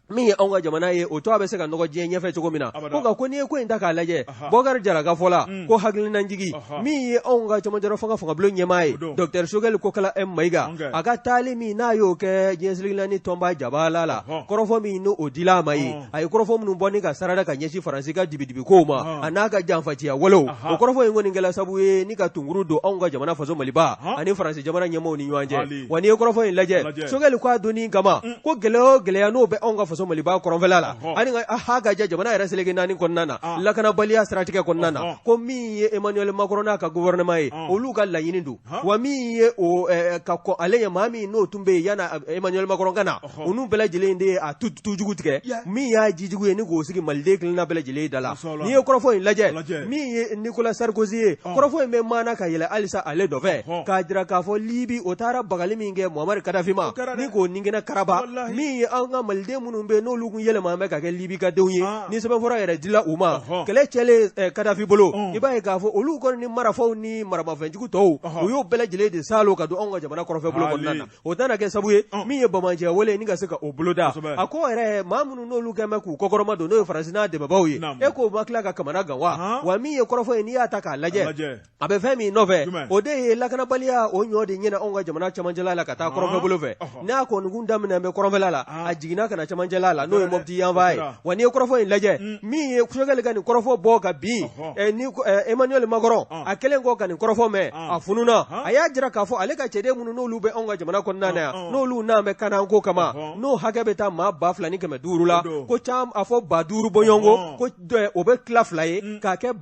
Min ye anw ka jamana ye, o tɔgɔ bɛ se ka nɔgɔ diɲɛ ɲɛfɛ cogo min na. Ko nka ko n'i ye ko in ta k'a lajɛ, Bɔkari Jara ka fɔ la, ko hakilinajigi min ye anw ka camancɛrɔ fanga fangabulon ɲɛmaa ye, docteur Choguel Kokala M Mayiga, a ka taali min n'a y'o kɛ diɲɛ seleke naani tɔnba jabala la, kɔrɔfɔ min n'o dila a ma ye, a ye kɔrɔfɔ minnu bɔ ni ka sarada ka ɲɛsin Faransi ka dibidibikow ma a n'a ka janfaciya walew, o kɔrɔfɔ in kɔni kɛla sabu ye ni ka tunkuru don anw ka jamana faso Maliba ani Faransi jamana ɲɛmaaw ni ɲɔgɔn cɛ. Wa n'i ye kɔrɔfɔ in lajɛ, Choguel ko a donni kama, ko gɛlɛya o gɛlɛya n'o bɛ anw ka faso Maliba kɔrɔnfɛla la, ani ha ka jɛ jamana yɛrɛ seleke naani kɔnɔna na, lakanabaliya siratigɛ kɔnɔna na, ko min ye Emmanuel Macron n'a ka gouvernement ye, olu ka laɲini don. Wa min ye o ka kɔn ale ɲɛ, maa min n'o tun bɛ yen yanni Emmanuel Macron ka na, olu bɛɛ lajɛlen de ye a tujugu tigɛ, min y'a jijugu ye ni k'o sigi maliden kelenna bɛɛ lajɛlen da la. N'i ye kɔrɔfɔ in lajɛ, min ye Nicolas Sarkozy ye, kɔrɔfɔ in bɛ maana ka yɛlɛ halisa ale nɔfɛ, k'a jira k'a fɔ Libi o taara bagali min kɛ Muammar Kadafi ma ni k'o ninkɛnɛ karaba, min ye an ka maliden minnu bɛ n'olu tun yɛlɛma bɛ ka kɛ Libi ka denw ye, ni sɛbɛnfura yɛrɛ dila u ma kɛlɛ cɛlen Kadafi bolo, i b'a ye k'a fɔ olu kɔni ni marifaw ni maramafɛnjugu tɔw, u y'o bɛɛ lajɛlen de saalo ka don anw ka jamana kɔrɔnfɛ bolo kɔnɔna na. O tɛna kɛ sabu ye min ye banbaanciya wale ni ka se ka o boloda. A ko yɛrɛ maa minnu n'olu kɛlen bɛ k'u kɔkɔrɔma don, n'o ye Faransi n'a dɛmɛbaaw ye, e k'o ma tila ka kamana gan wa? Wa min ye kɔrɔfɔ ye, n'i y'a ta k'a lajɛ, a bɛ fɛn min nɔfɛ, o de ye lakanabaliya o ɲɔ de ɲɛna anw ka jamana camancɛla la ka taa kɔrɔnfɛ bolo fɛ. N'a kɔni kun daminɛ bɛ kɔrɔnfɛla la, a jiginna ka na camancɛla la, n'o ye Mɔpti yanfan ye. Wa n'i ye kɔrɔfɔ in lajɛ, min ye Choguel ka nin kɔrɔfɔ bɔ ka bin, ni Emmanuel Macron a kɛlen kɔ ka nin kɔrɔfɔ mɛn, a fununa. A y'a jira k'a fɔ ale ka cɛden minnu n'olu bɛ anw ka jamana kɔnɔna na yan, n'olu n'an bɛ kanako kama, n'o hakɛ bɛ taa maa 2500 la, ko a fɔ 5000 bɔɲɔgɔnko, ko o bɛ tila fila ye k'a kɛ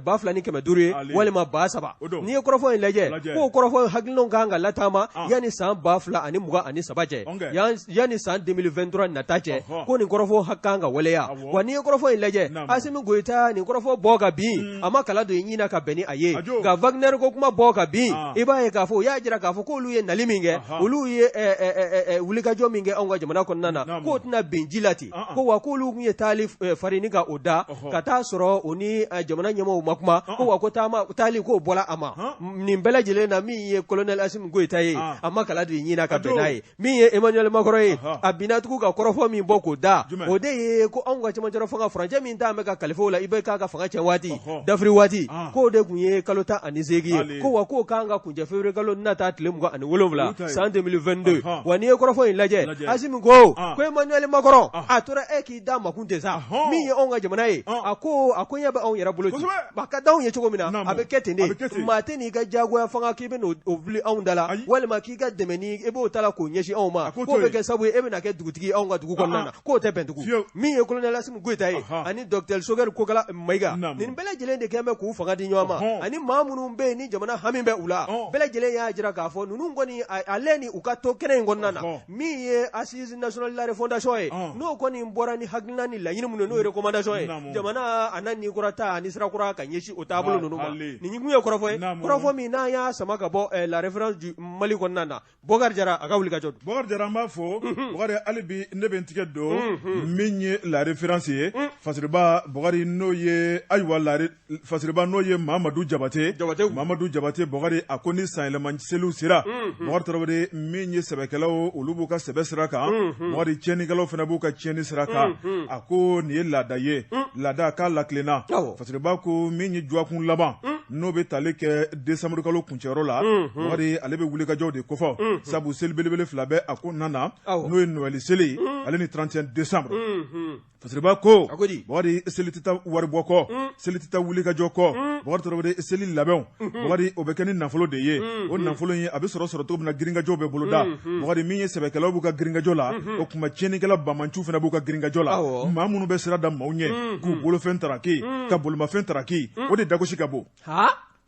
2500 ye walima 3000. N'i ye kɔrɔfɔ in lajɛ, k'o kɔrɔfɔ hakilinaw kan ka lataama yanni san 2023 cɛ, yanni san 2023 nata cɛ, ko nin kɔrɔfɔ kan ka waleya. Wa n'i ye kɔrɔfɔ in lajɛ, Asimi Goyita nin kɔrɔfɔ bɔ ka bin, a ma kala don i ɲin na ka bɛn ni a ye. Nka Wagner ko kuma bɔ ka bin, i b'a ye k'a fɔ u y'a jira k'a fɔ k'olu ye nali min kɛ, olu ye wulikajɔ min kɛ anw ka jamana kɔnɔna na, k'o tɛna bin ji la ten. Ko wa k'olu tun ye taali fari ni ka o da ka taa sɔrɔ u ni jamana ɲɛmaaw ma kuma, ko wa ko taali k'o bɔra a ma. Nin bɛɛ lajɛlen na, min ye colonel Asimi Goyita ye, a ma kala don i ɲin na ka bɛn n'a ye. Min ye Emmanuel Macron ye, a binna tugun ka kɔrɔfɔ min bɔ k'o da, o de ye ko anw ka cɛmancɛrɔ fanga furancɛ min t'an bɛ ka kalifa o la IBK ka fanga cɛ waati, dafiri waati, k'o de tun ye kalo 18 ye, ko wa k'o kan ka kuncɛ février kalo nata tile 27 san 2022. Wa n'i ye kɔrɔfɔ in lajɛ, Asimi ko ko Emmanuel Macron, a tora e k'i da makun ten sa, min ye anw ka jamana ye, a ko a ko ɲɛ bɛ anw yɛrɛ bolo, a ka d'anw ye cogo min na, a bɛ kɛ ten de. Maa tɛ n'i ka jagoya fanga k'i bɛ n'o fili anw da la, walima k'i ka dɛmɛ ni e b'o ta la k'o ɲɛsin anw ma, k'o bɛ kɛ sababu ye e bɛna kɛ dugutigi ye anw ka dugu kɔnɔna na, k'o tɛ bɛn tugun. Min ye colonel Asimi Goyita ye ani docteur Choguel Kokala Mayiga, nin bɛɛ lajɛlen de kɛlen bɛ k'u fanga di ɲɔgɔn ma, ani maa minnu bɛ yen ni jamana hami bɛ u la, bɛɛ lajɛlen y'a jira k'a fɔ ninnu kɔni ale ni u ka to kɛnɛ in kɔnɔna na. Min ye assise nationale de la refondation ye, n'o kɔni bɔra ni hakilina ni laɲini minnu ye, n'o ye recommandation ye, jamana a na ni kura ta ani sira kura ka ɲɛsin o taabolo ninnu ma. Nin kun ye kɔrɔfɔ ye, kɔrɔfɔ min n'an y'a sama ka bɔ la référence du Mali kɔnɔna na. Bɔkari Jara a ka wulikajɔ don. Bɔkari Jara, an b'a fo. Bɔkari, hali bi ne bɛ n tigɛ don min ye la référence ye, Fasiriba Bɔkari, n'o ye ayiwa la Fasiriba, n'o ye Mamadu Jabate, Mamadu Jabate Bɔkari. A ko ni sanyɛlɛma seliw sera, Bubakari Tarawele, min ye sɛbɛkɛlaw, olu b'u ka sɛbɛ sira kan, Bubakari, tiɲɛnikɛlaw fana b'u ka tiɲɛni sira kan. A ko nin ye laada ye, laada k'a latilenna. Fasiriba ko min ye dɔgɔkun laban, n'o bɛ tali kɛ décembre kalo kuncɛyɔrɔ la, Bubakari, ale bɛ wulikajɔw de kofɔ, sabu seli belebele fila bɛ a ko nana, n'o ye Noël seli ale ni 31 décembre. Fasiriba ko Bubakari, seli tɛ taa waribɔ kɔ, seli tɛ taa wulikajɔ kɔ. Bubakari Tarawele, seli labɛnw, Bubakari, o bɛ kɛ ni nafolo de ye. O nafolo in a bɛ sɔrɔ cogo min na, girinkajɔw bɛ boloda. Bubakari, min ye sɛbɛkɛlaw b'u ka girinkajɔ la, o tuma tiɲɛnikɛla banbaanciw fana b'u ka girinkajɔ la. Maa minnu bɛ sira da maaw ɲɛ k'u bolofɛn taraki, ka bolimafɛn taraki, o de dagosi ka bon.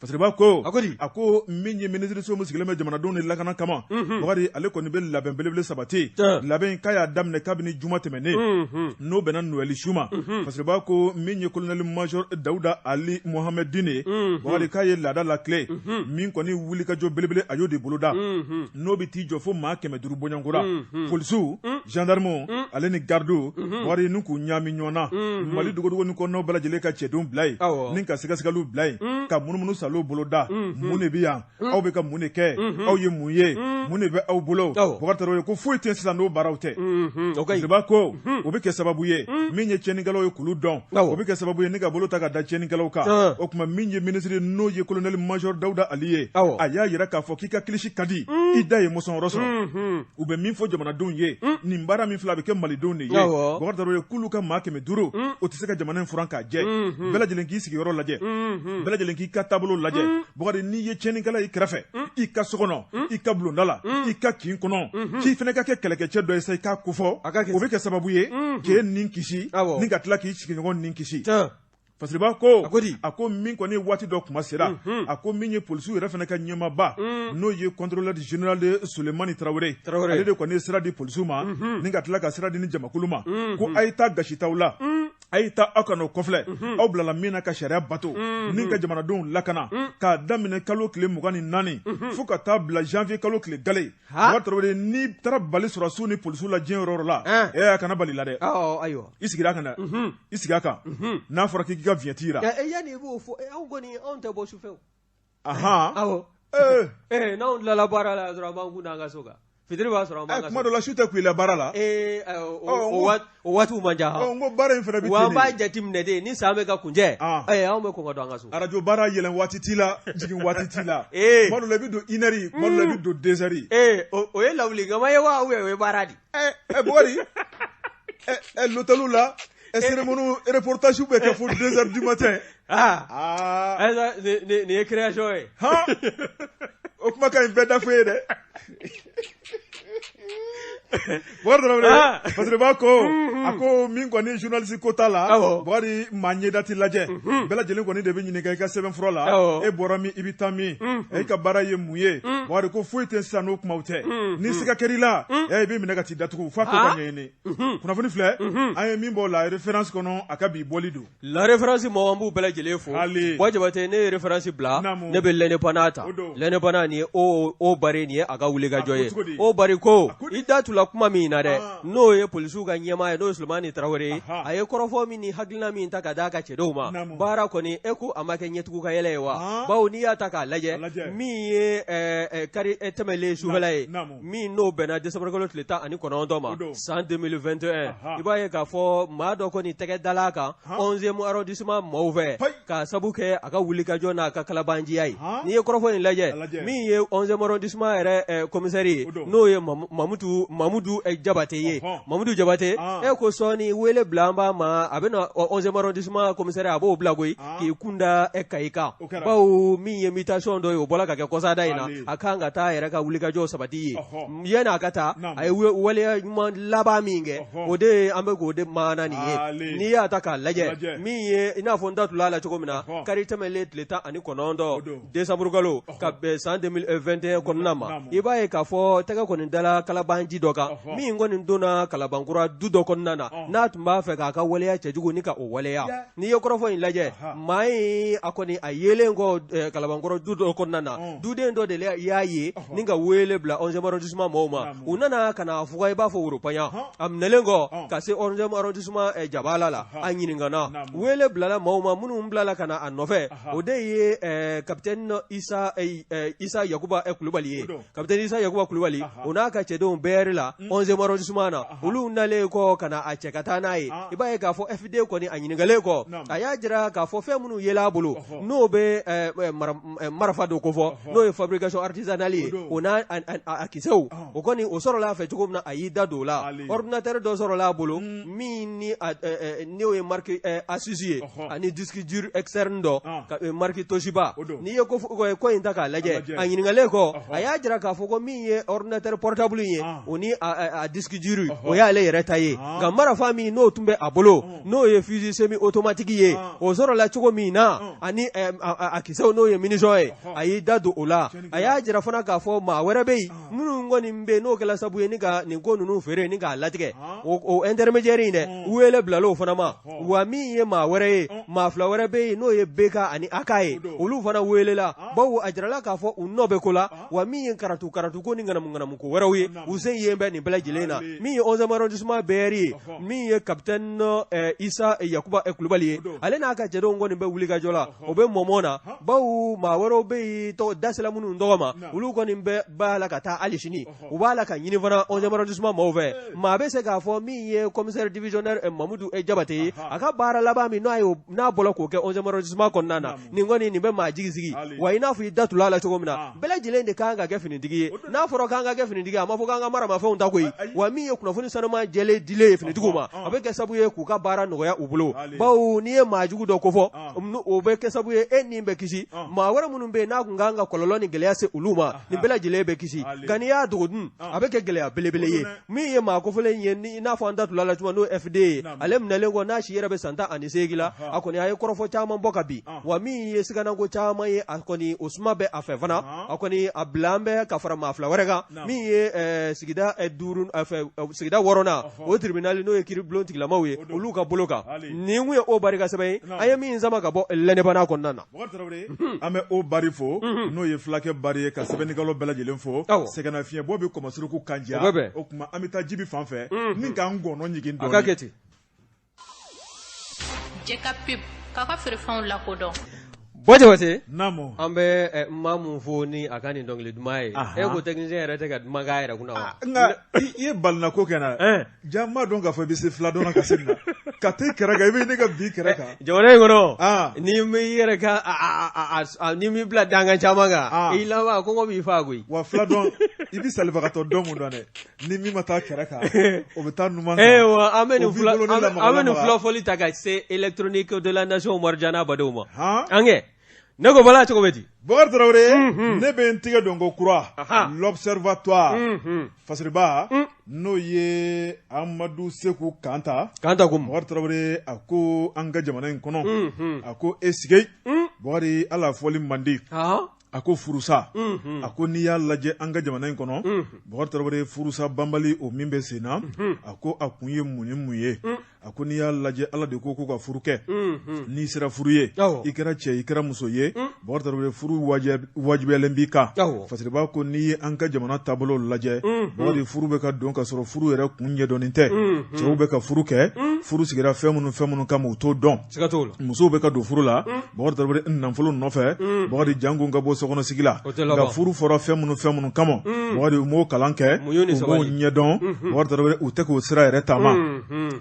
Fasiriba ko a ko min ye minisiriso min sigilen bɛ jamanadenw ni lakana kama, Bubakari, ale kɔni bɛ labɛn belebele sabati. Labɛn k'a y'a daminɛ kabini juma tɛmɛnen, n'o bɛnna Noël su ma. Fasiriba ko min ye colonel major Dawuda Ali Mohamed Dine, Bubakari, k'a ye laada latilen min kɔni wulikajɔ belebele, a y'o de boloda, n'o bɛ t'i jɔ fo maa 500 bɔɲɔgɔnko la, polisiw, gendarmew ale ni gardiw, Bubakari, ni k'u ɲaami ɲɔgɔn na, Mali dogodogo ni kɔnɔnaw bɛɛ lajɛlen ka cɛdenw bila yen, ni ka sɛgɛsɛgɛliw bila yen, ka munumunu salo boloda. Mun de bɛ yan? Aw bɛ ka mun de kɛ? Aw ye mun ye? Mun de bɛ aw bolo? Bubakari Tarawele ko foyi tɛ sisan n'o baaraw tɛ. Fasiriba ko o bɛ kɛ sababu ye min ye tiɲɛnikɛlaw ye k'olu dɔn, o bɛ kɛ sababu ye ni ka bolo ta ka da tiɲɛnikɛlaw kan. O tuma min ye minisiri, n'o ye colonel major Dawuda Ali ye, a y'a jira k'a fɔ k'i ka kilisi ka di, i da ye mɔsɔnyɔrɔ sɔrɔ. U bɛ min fɔ jamanadenw ye, nin baara min filɛ, a bɛ kɛ malidenw de ye. Bubakari Tarawele k'olu ka maa 500, o tɛ se ka jamana in furan k'a jɛ. Bɛɛ lajɛlen k'i sigiyɔrɔ lajɛ, bɛɛ lajɛlen k'i ka taabolo lajɛ. Bubakari, n'i ye tiɲɛnikɛla y'i kɛrɛfɛ, i ka so kɔnɔ, i ka bulonda la, i ka kin kɔnɔ, k'i fana ka kɛ kɛlɛkɛcɛ dɔ ye sa, i k'a kofɔ, o bɛ kɛ sababu ye k'e nin kisi ni ka tila k'i sigiɲɔgɔn nin kisi. Fasiriba ko a ko min kɔni waati dɔ kuma sera, a ko min ye polisiw yɛrɛ fana ka ɲɛmaaba, n'o ye contrôleur général de Sulemani Tarawele, ale de kɔni ye sira di polisiw ma ni ka tila ka sira di ni jamakulu ma, ko a ye taa gasitaw la, a ye taa, aw kana o kɔfilɛ. Aw bilala min na ka sariya bato ni ka jamanadenw lakana, k'a daminɛ kalo tile 24 fo ka taa bila janvier kalo tile gale. Bubakari Tarawele, n'i taara bali sɔrɔdasiw ni polisiw la diɲɛ yɔrɔ o yɔrɔ la, a kana bali la dɛ, ayiwa, i sigi a kan dɛ, i sigi a kan. N'a fɔra k'i ka vignette jira, yanni i b'o fɔ, anw kɔni anw tɛ bɔ sufɛ. Ahan. Awɔ, n'anw tilala baara la dɔrɔn, an b'an kun da an ka so kan, fitiri b'a sɔrɔ an b'an ka so. Kuma dɔ la, su tɛ kun i la baara la. O waatiw man ca. N ko baara in fana bɛ ten de. Wa an b'a jateminɛ de ni san bɛ ka kuncɛ, anw bɛ kɔn ka don an ka so. Arajo baara yɛlɛn waati t'i la, jigin waati t'i la. Tuma dɔ la i bɛ don une heure, tuma dɔ la i bɛ don deux heures. O ye lawulinkama ye wa ou bien o ye baara de ye? Bukari, l'hôtel la, cérémonie reportage bɛ kɛ fo 2 heures du matin. Aa, nin ye création ye. Han, o kuma ka ɲi bɛɛ da fɔ ye dɛ. Bukari Tarawele, Fasiriba ko a ko min kɔni journaliste ko t'a la, Bukari, maa ɲɛda tɛ lajɛ, bɛɛ lajɛlen kɔni de bɛ ɲininka i ka sɛbɛnfura la, e bɔra min, i bɛ taa min, e ka baara ye mun ye. Bukari ko foyi tɛ sisan n'o kumaw tɛ. Ni siga kɛr'i la, i bɛ minɛ ka t'i datugu f'a ko ka ɲɛɲini. Kunnafoni filɛ, an ye min bɔ la référence kɔnɔ, a ka bi bɔli don. La référence mɔgɔw, an b'u bɛɛ lajɛlen fo. Buwa Jabate, ne ye référence bila, ne bɛ l'Indépendant ta. L'Indépendant nin ye o bari nin ye a ka wulikajɔ ye. O bari ko i da tula kuma min na dɛ, n'o ye polisiw ka ɲɛmaa ye, n'o ye Sulemani Tarawele ye, a ye kɔrɔfɔ min ni hakilina min ta ka d'a ka cɛdenw ma, baara kɔni e ko a ma kɛ ɲɛtugu ka yɛlɛ ye wa? Bawo n'i y'a ta k'a lajɛ, min ye kari tɛmɛlen sufɛla ye, min n'o bɛnna décembre kalo tile 19 ma san 2021, i b'a ye k'a fɔ maa dɔ kɔni tɛgɛ dala a kan 11e arrondissement maaw fɛ, k'a sabu kɛ a ka wulikajɔ n'a ka kalabanciya ye. N'i ye kɔrɔfɔ in lajɛ, min ye 11e arrondissement yɛrɛ commissaire ye, n'o ye Mamudu Jabate ye, Mamudu Jabate, e ko sɔɔni wele bila an b'a ma, a bɛna 11e arrondissement commissaire, a b'o bila koyi k'i kunda Kayi kan, bawo min ye mutation dɔ ye, o bɔra ka kɛ kɔsada in na, a kan ka taa yɛrɛ ka wulikajɔ sabati yen. Yanni a ka taa, a ye waleya ɲuman laban min kɛ, o de ye an bɛ k'o de maana nin ye. N'i y'a ta k'a lajɛ, min ye i n'a fɔ n da tula a la cogo min na, kari tɛmɛlen tile 19 décembre kalo ka bɛn san 2021 kɔnɔna ma, i b'a ye k'a fɔ tɛgɛ kɔni dala kalabanci dɔ kan. dɔ kan min kɔni donna Kalabankura du dɔ kɔnɔna na n'a tun b'a fɛ k'a ka waleya cɛjugu ni ka o waleya n'i ye kɔrɔfɔ in lajɛ maa in a kɔni a yelen kɔ Kalabankɔrɔ du dɔ kɔnɔna na duden dɔ de y'a ye ni ka wele bila 11e arrondissement mɔgɔw ma u nana ka n'a fuga i b'a fɔ woropaɲa a minɛlen kɔ ka se 11e arrondissement jabala la a ɲininkana wele bilala maaw ma minnu bilala ka na a nɔfɛ o de ye capitaine Isa Yakuba Kulubali ye capitaine Isa Yakuba Kulubali o n'a ka cɛdenw BR la 11e arrondissement na olu nalen kɔ ka na a cɛ ka taa n'a ye i b'a ye k'a fɔ FD kɔni a ɲininkalen kɔ a y'a jira k'a fɔ fɛn minnu yela a bolo n'o bɛ marifa dɔ kofɔ n'o ye fabrication artisanale ye o n'a a kisɛw o kɔni o sɔrɔla a fɛ cogo min na a y'i da don o la ordinateur dɔ sɔrɔla a bolo min ni n'o ye marque Asus ye ani disque dur externe dɔ marque Toshiba n'i ye ko in ta k'a lajɛ a ɲininkalen kɔ a y'a jira k'a fɔ ko min ye ordinateur portable in ye o ni a disque dur o y'ale yɛrɛ ta ye nka marifa min n'o tun bɛ a bolo n'o ye fusil semi automatique ye o sɔrɔla cogo min na ani a kisɛw n'o ye munition ye a y'i da don o la a y'a jira fana k'a fɔ maa wɛrɛ bɛ yen minnu kɔni bɛ yen n'o kɛla sababu ye ni ka nin ko ninnu feere ni k'a latigɛ o intermédiaire in dɛ wele bilala o fana ma wa min ye maa wɛrɛ ye maa fila wɛrɛ bɛ yen n'o ye BK ani AK ye olu fana welela bawo a jirala k'a fɔ u nɔ bɛ ko la wa min ye karatu karatu ko ni ŋanamu ŋanamu ko wɛrɛw ye u sen yen bɛ nin bɛɛ lajɛlen na min ye 11e arrondissement BR ye min ye capitaine Isa Yakuba Kulubali ye ale n'a ka cɛdenw kɔni bɛ wulikajɔ la o bɛ mɔmɔ na bawo maa wɛrɛw bɛ yen tɔgɔ da sera minnu tɔgɔ ma olu kɔni bɛ b'a la ka taa hali sini u b'a la ka ɲini fana 11e arrondissement maaw fɛ maa bɛ se k'a fɔ min ye commissaire divisionnaire Mamudu Jabate ye a ka baara laban min n'a n'a bɔra k'o kɛ 11e arrondissement kɔnɔna na nin kɔni nin bɛ maa jigi sigi wa i n'a fɔ i da tula la cogo min na bɛɛ lajɛlen de kan ka kɛ finitigi ye n'a fɔra k'an ka kɛ finitigi a ma fɔ k'an ka maramafɛnw ta koyi wa min ye kunnafoni sanuman jɛlen dilen ye finitigiw ma a bɛ kɛ sababu ye k'u ka baara nɔgɔya u bolo bawo n'i ye maa jugu dɔ kofɔ o bɛ kɛ sababu ye e ni bɛ kisi maa wɛrɛ minnu bɛ yen n'a tun kan ka kɔlɔlɔ ni gɛlɛya se olu ma nin bɛɛ lajɛlen bɛ kisi nka n'i y'a dogo dun a bɛ kɛ gɛlɛya belebele ye min ye maa kofɔlen ye i n'a fɔ an da tula la cogo n'o FD ye ale minɛlen kɔ n'a si yɛrɛ bɛ san 18 la a kɔni a ye kɔrɔfɔ caman bɔ ka bin wa min ye siganako caman ye a kɔni o suma bɛ a fɛ fana a kɔni a bila an bɛ ka fara maa fila wɛrɛ kan min ye sigida duuru sigida wɔɔrɔnan o tribunal n'o ye kiiribulon tigilamaw ye olu ka bolo kan nin kun ye o bari ka sɛbɛn ye an ye min sama ka bɔ l'Indépendant kɔnɔna na an bɛ o bari fo n'o ye fulakɛ bari ye ka sɛbɛnnikɛlaw bɛɛ lajɛlen fo sɛgɛnnafiɲɛbɔ bɛ kɔmɔsuruku kan diya o tuma an bɛ taa jibi fan fɛ ni k'an gɔnɔ ɲigin dɔɔnin a ka kɛ ten Jɛ ka pub k'a ka feerefɛnw lakodɔn Bɔ Jabate naamu an bɛ Mamu fo ni a ka nin dɔnkili duman ye e ko technicien yɛrɛ tɛ ka duman k'a yɛrɛ kunna wa nka i ye balinako kɛ n na ja n m'a dɔn k'a fɔ i bɛ se fila dɔn na ka se nin na ka t'e kɛrɛ kan i bɛ ne ka bi kɛrɛ kan jamana in kɔnɔ n'i m'i yɛrɛ ka n'i m'i bila dankan caman kan i laban kɔngɔ b'i faa koyi wa fila dɔn i bɛ salibagatɔ dɔn mun dɔn dɛ ni min ma taa kɛrɛ kan o bɛ taa numan kan wa an bɛ nin fila an bɛ nin fila fɔli ta ka se électronique de la nation Umaru Jana badenw ma an kɛ ne ko Bala cogo bɛ di Bɔkari Tarawele ne bɛ n tigɛ don ko kura l'observatoire Fasiriba n'o ye Amadu Seku Kanta Kanta ko Bɔkari Tarawele a ko an ka jamana in kɔnɔ a ko e sigi Bɔkari ala fɔli man di a ko furusa a ko n'i y'a lajɛ an ka jamana in kɔnɔ Bɔkari Tarawele furusa banbali o min bɛ sen na a ko a kun ye mun ni mun ye a ko n'i y'a lajɛ ala de ko ko ka furu kɛ n'i sera furu ye i kɛra cɛ i kɛra muso ye Bɔkari Tarawele furu wajibiyalen b'i kan Fasiriba ko n'i ye an ka jamana taabolo lajɛ Bɔkari furu bɛ ka don ka sɔrɔ furu yɛrɛ kun ɲɛdɔnnen tɛ cɛw bɛ ka furu kɛ furu sigira fɛn minnu kama u t'o dɔn Siga t'o la. Musow bɛ ka don furu la Bɔkari Tarawele nafolo nɔfɛ Bɔkari janko ka bɔ sokɔnɔ sigi la nka furu fɔra fɛn minnu kama Bɔkari u m'o kalan kɛ u m'o ɲɛdɔn Bɔkari Tarawele u tɛ k'o sira yɛrɛ taama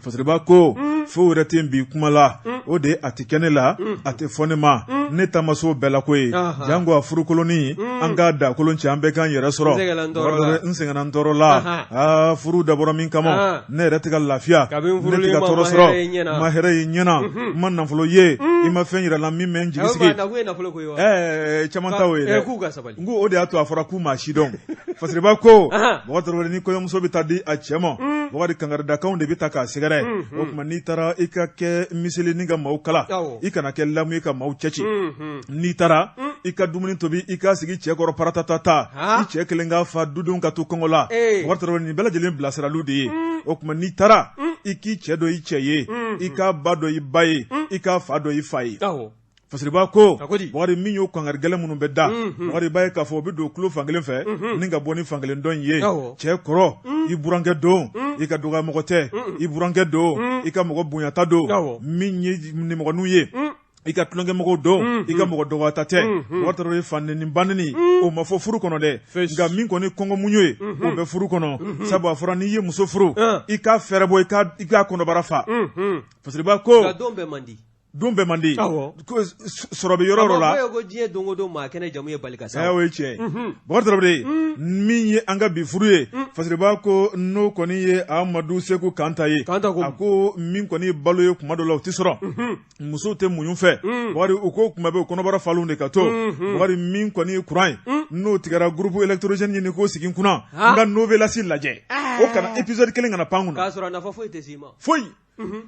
Fasiriba ko foyi yɛrɛ tɛ bi kuma la o de a tɛ kɛ ne la a tɛ fɔ ne ma ne ta ma s'o bɛɛ la ko ye janko a furukolonin an k'a da kolon cɛ an bɛɛ k'an yɛrɛ sɔrɔ n sɛgɛnna n tɔɔrɔ la aa furu dabɔra min kama ne yɛrɛ tɛ ka lafiya ne tɛ ka tɔɔrɔ sɔrɔ n ma hɛrɛ ye ɲɛ na n ma nafolo ye i ma fɛn yira n la min bɛ n jigi sigi ɛɛ caman ta o ye dɛ n ko o de y'a to a fɔra k'u maa si dɔn Fasiriba ko Bɔkari Tarawele ni kɔɲɔmuso bɛ taa di a cɛ ma Bɔkari kankaridakanw de bɛ ta k'a sɛgɛrɛ o tuma n'i taara i ka kɛ miseli ni ka maaw kala i kana kɛ lamu ye ka maaw cɛci n'i taara I ka dumuni tobi, i k'a sigi cɛ kɔrɔ paratatata, i cɛ kelen k'a fa, dudenw ka to kɔngɔ la. Bubakari Tarawele, nin bɛɛ lajɛlen bilasiraliw de ye. O tuma n'i taara, i k'i cɛ dɔn i cɛ ye, i k'a ba dɔn i ba ye, i k'a fa dɔn i fa ye. Fasiriba ko, Bubakari, min y'o kangari gɛlɛn minnu bɛ da, Bubakari, i b'a ye k'a fɔ o bɛ don tulo fankelen fɛ ni ka bɔ ni fankelen dɔ in ye. Cɛ kɔrɔ, i burankɛ don, i ka dɔgɔyamɔgɔ tɛ, i burankɛ don, i ka mɔgɔ bonyata don, min ye nimɔgɔninw ye, i ka tulonkɛmɔgɔw don, i ka mɔgɔ dɔgɔyata tɛ. Bubakari Tarawele, fa nɛni ba nɛni, o ma fɔ furu kɔnɔ dɛ, nka min kɔni kɔngɔ muɲu ye, o bɛ furu kɔnɔ, sabu a fɔra n'i ye muso furu, i k'a fɛɛrɛ bɔ, i k'a kɔnɔbara fa. Fasiriba ko, don bɛɛ man di, sɔrɔ bɛ yɔrɔ la. Ko diɲɛ don o don maa kɛnɛ jamu ye bali ka sa. O ye tiɲɛ ye. Bubakari Tarawele, min ye an ka bi furu ye, Fasiriba ko n'o kɔni ye Amadu Seku Kanta ye, a ko min kɔni ye balo ye, kuma dɔ la o tɛ sɔrɔ, musow tɛ muɲu fɛ. Bubakari, u ko kuma bɛɛ u kɔnɔbara falen de ka to. Bubakari, min kɔni ye kuran ye, n'o tigɛra, groupe électrogène ɲini k'o sigi kunna, n ka novelas lajɛ, o kana épisode kelen kana pan kunna. K'a sɔrɔ nafa foyi tɛ s'i ma. Foyi.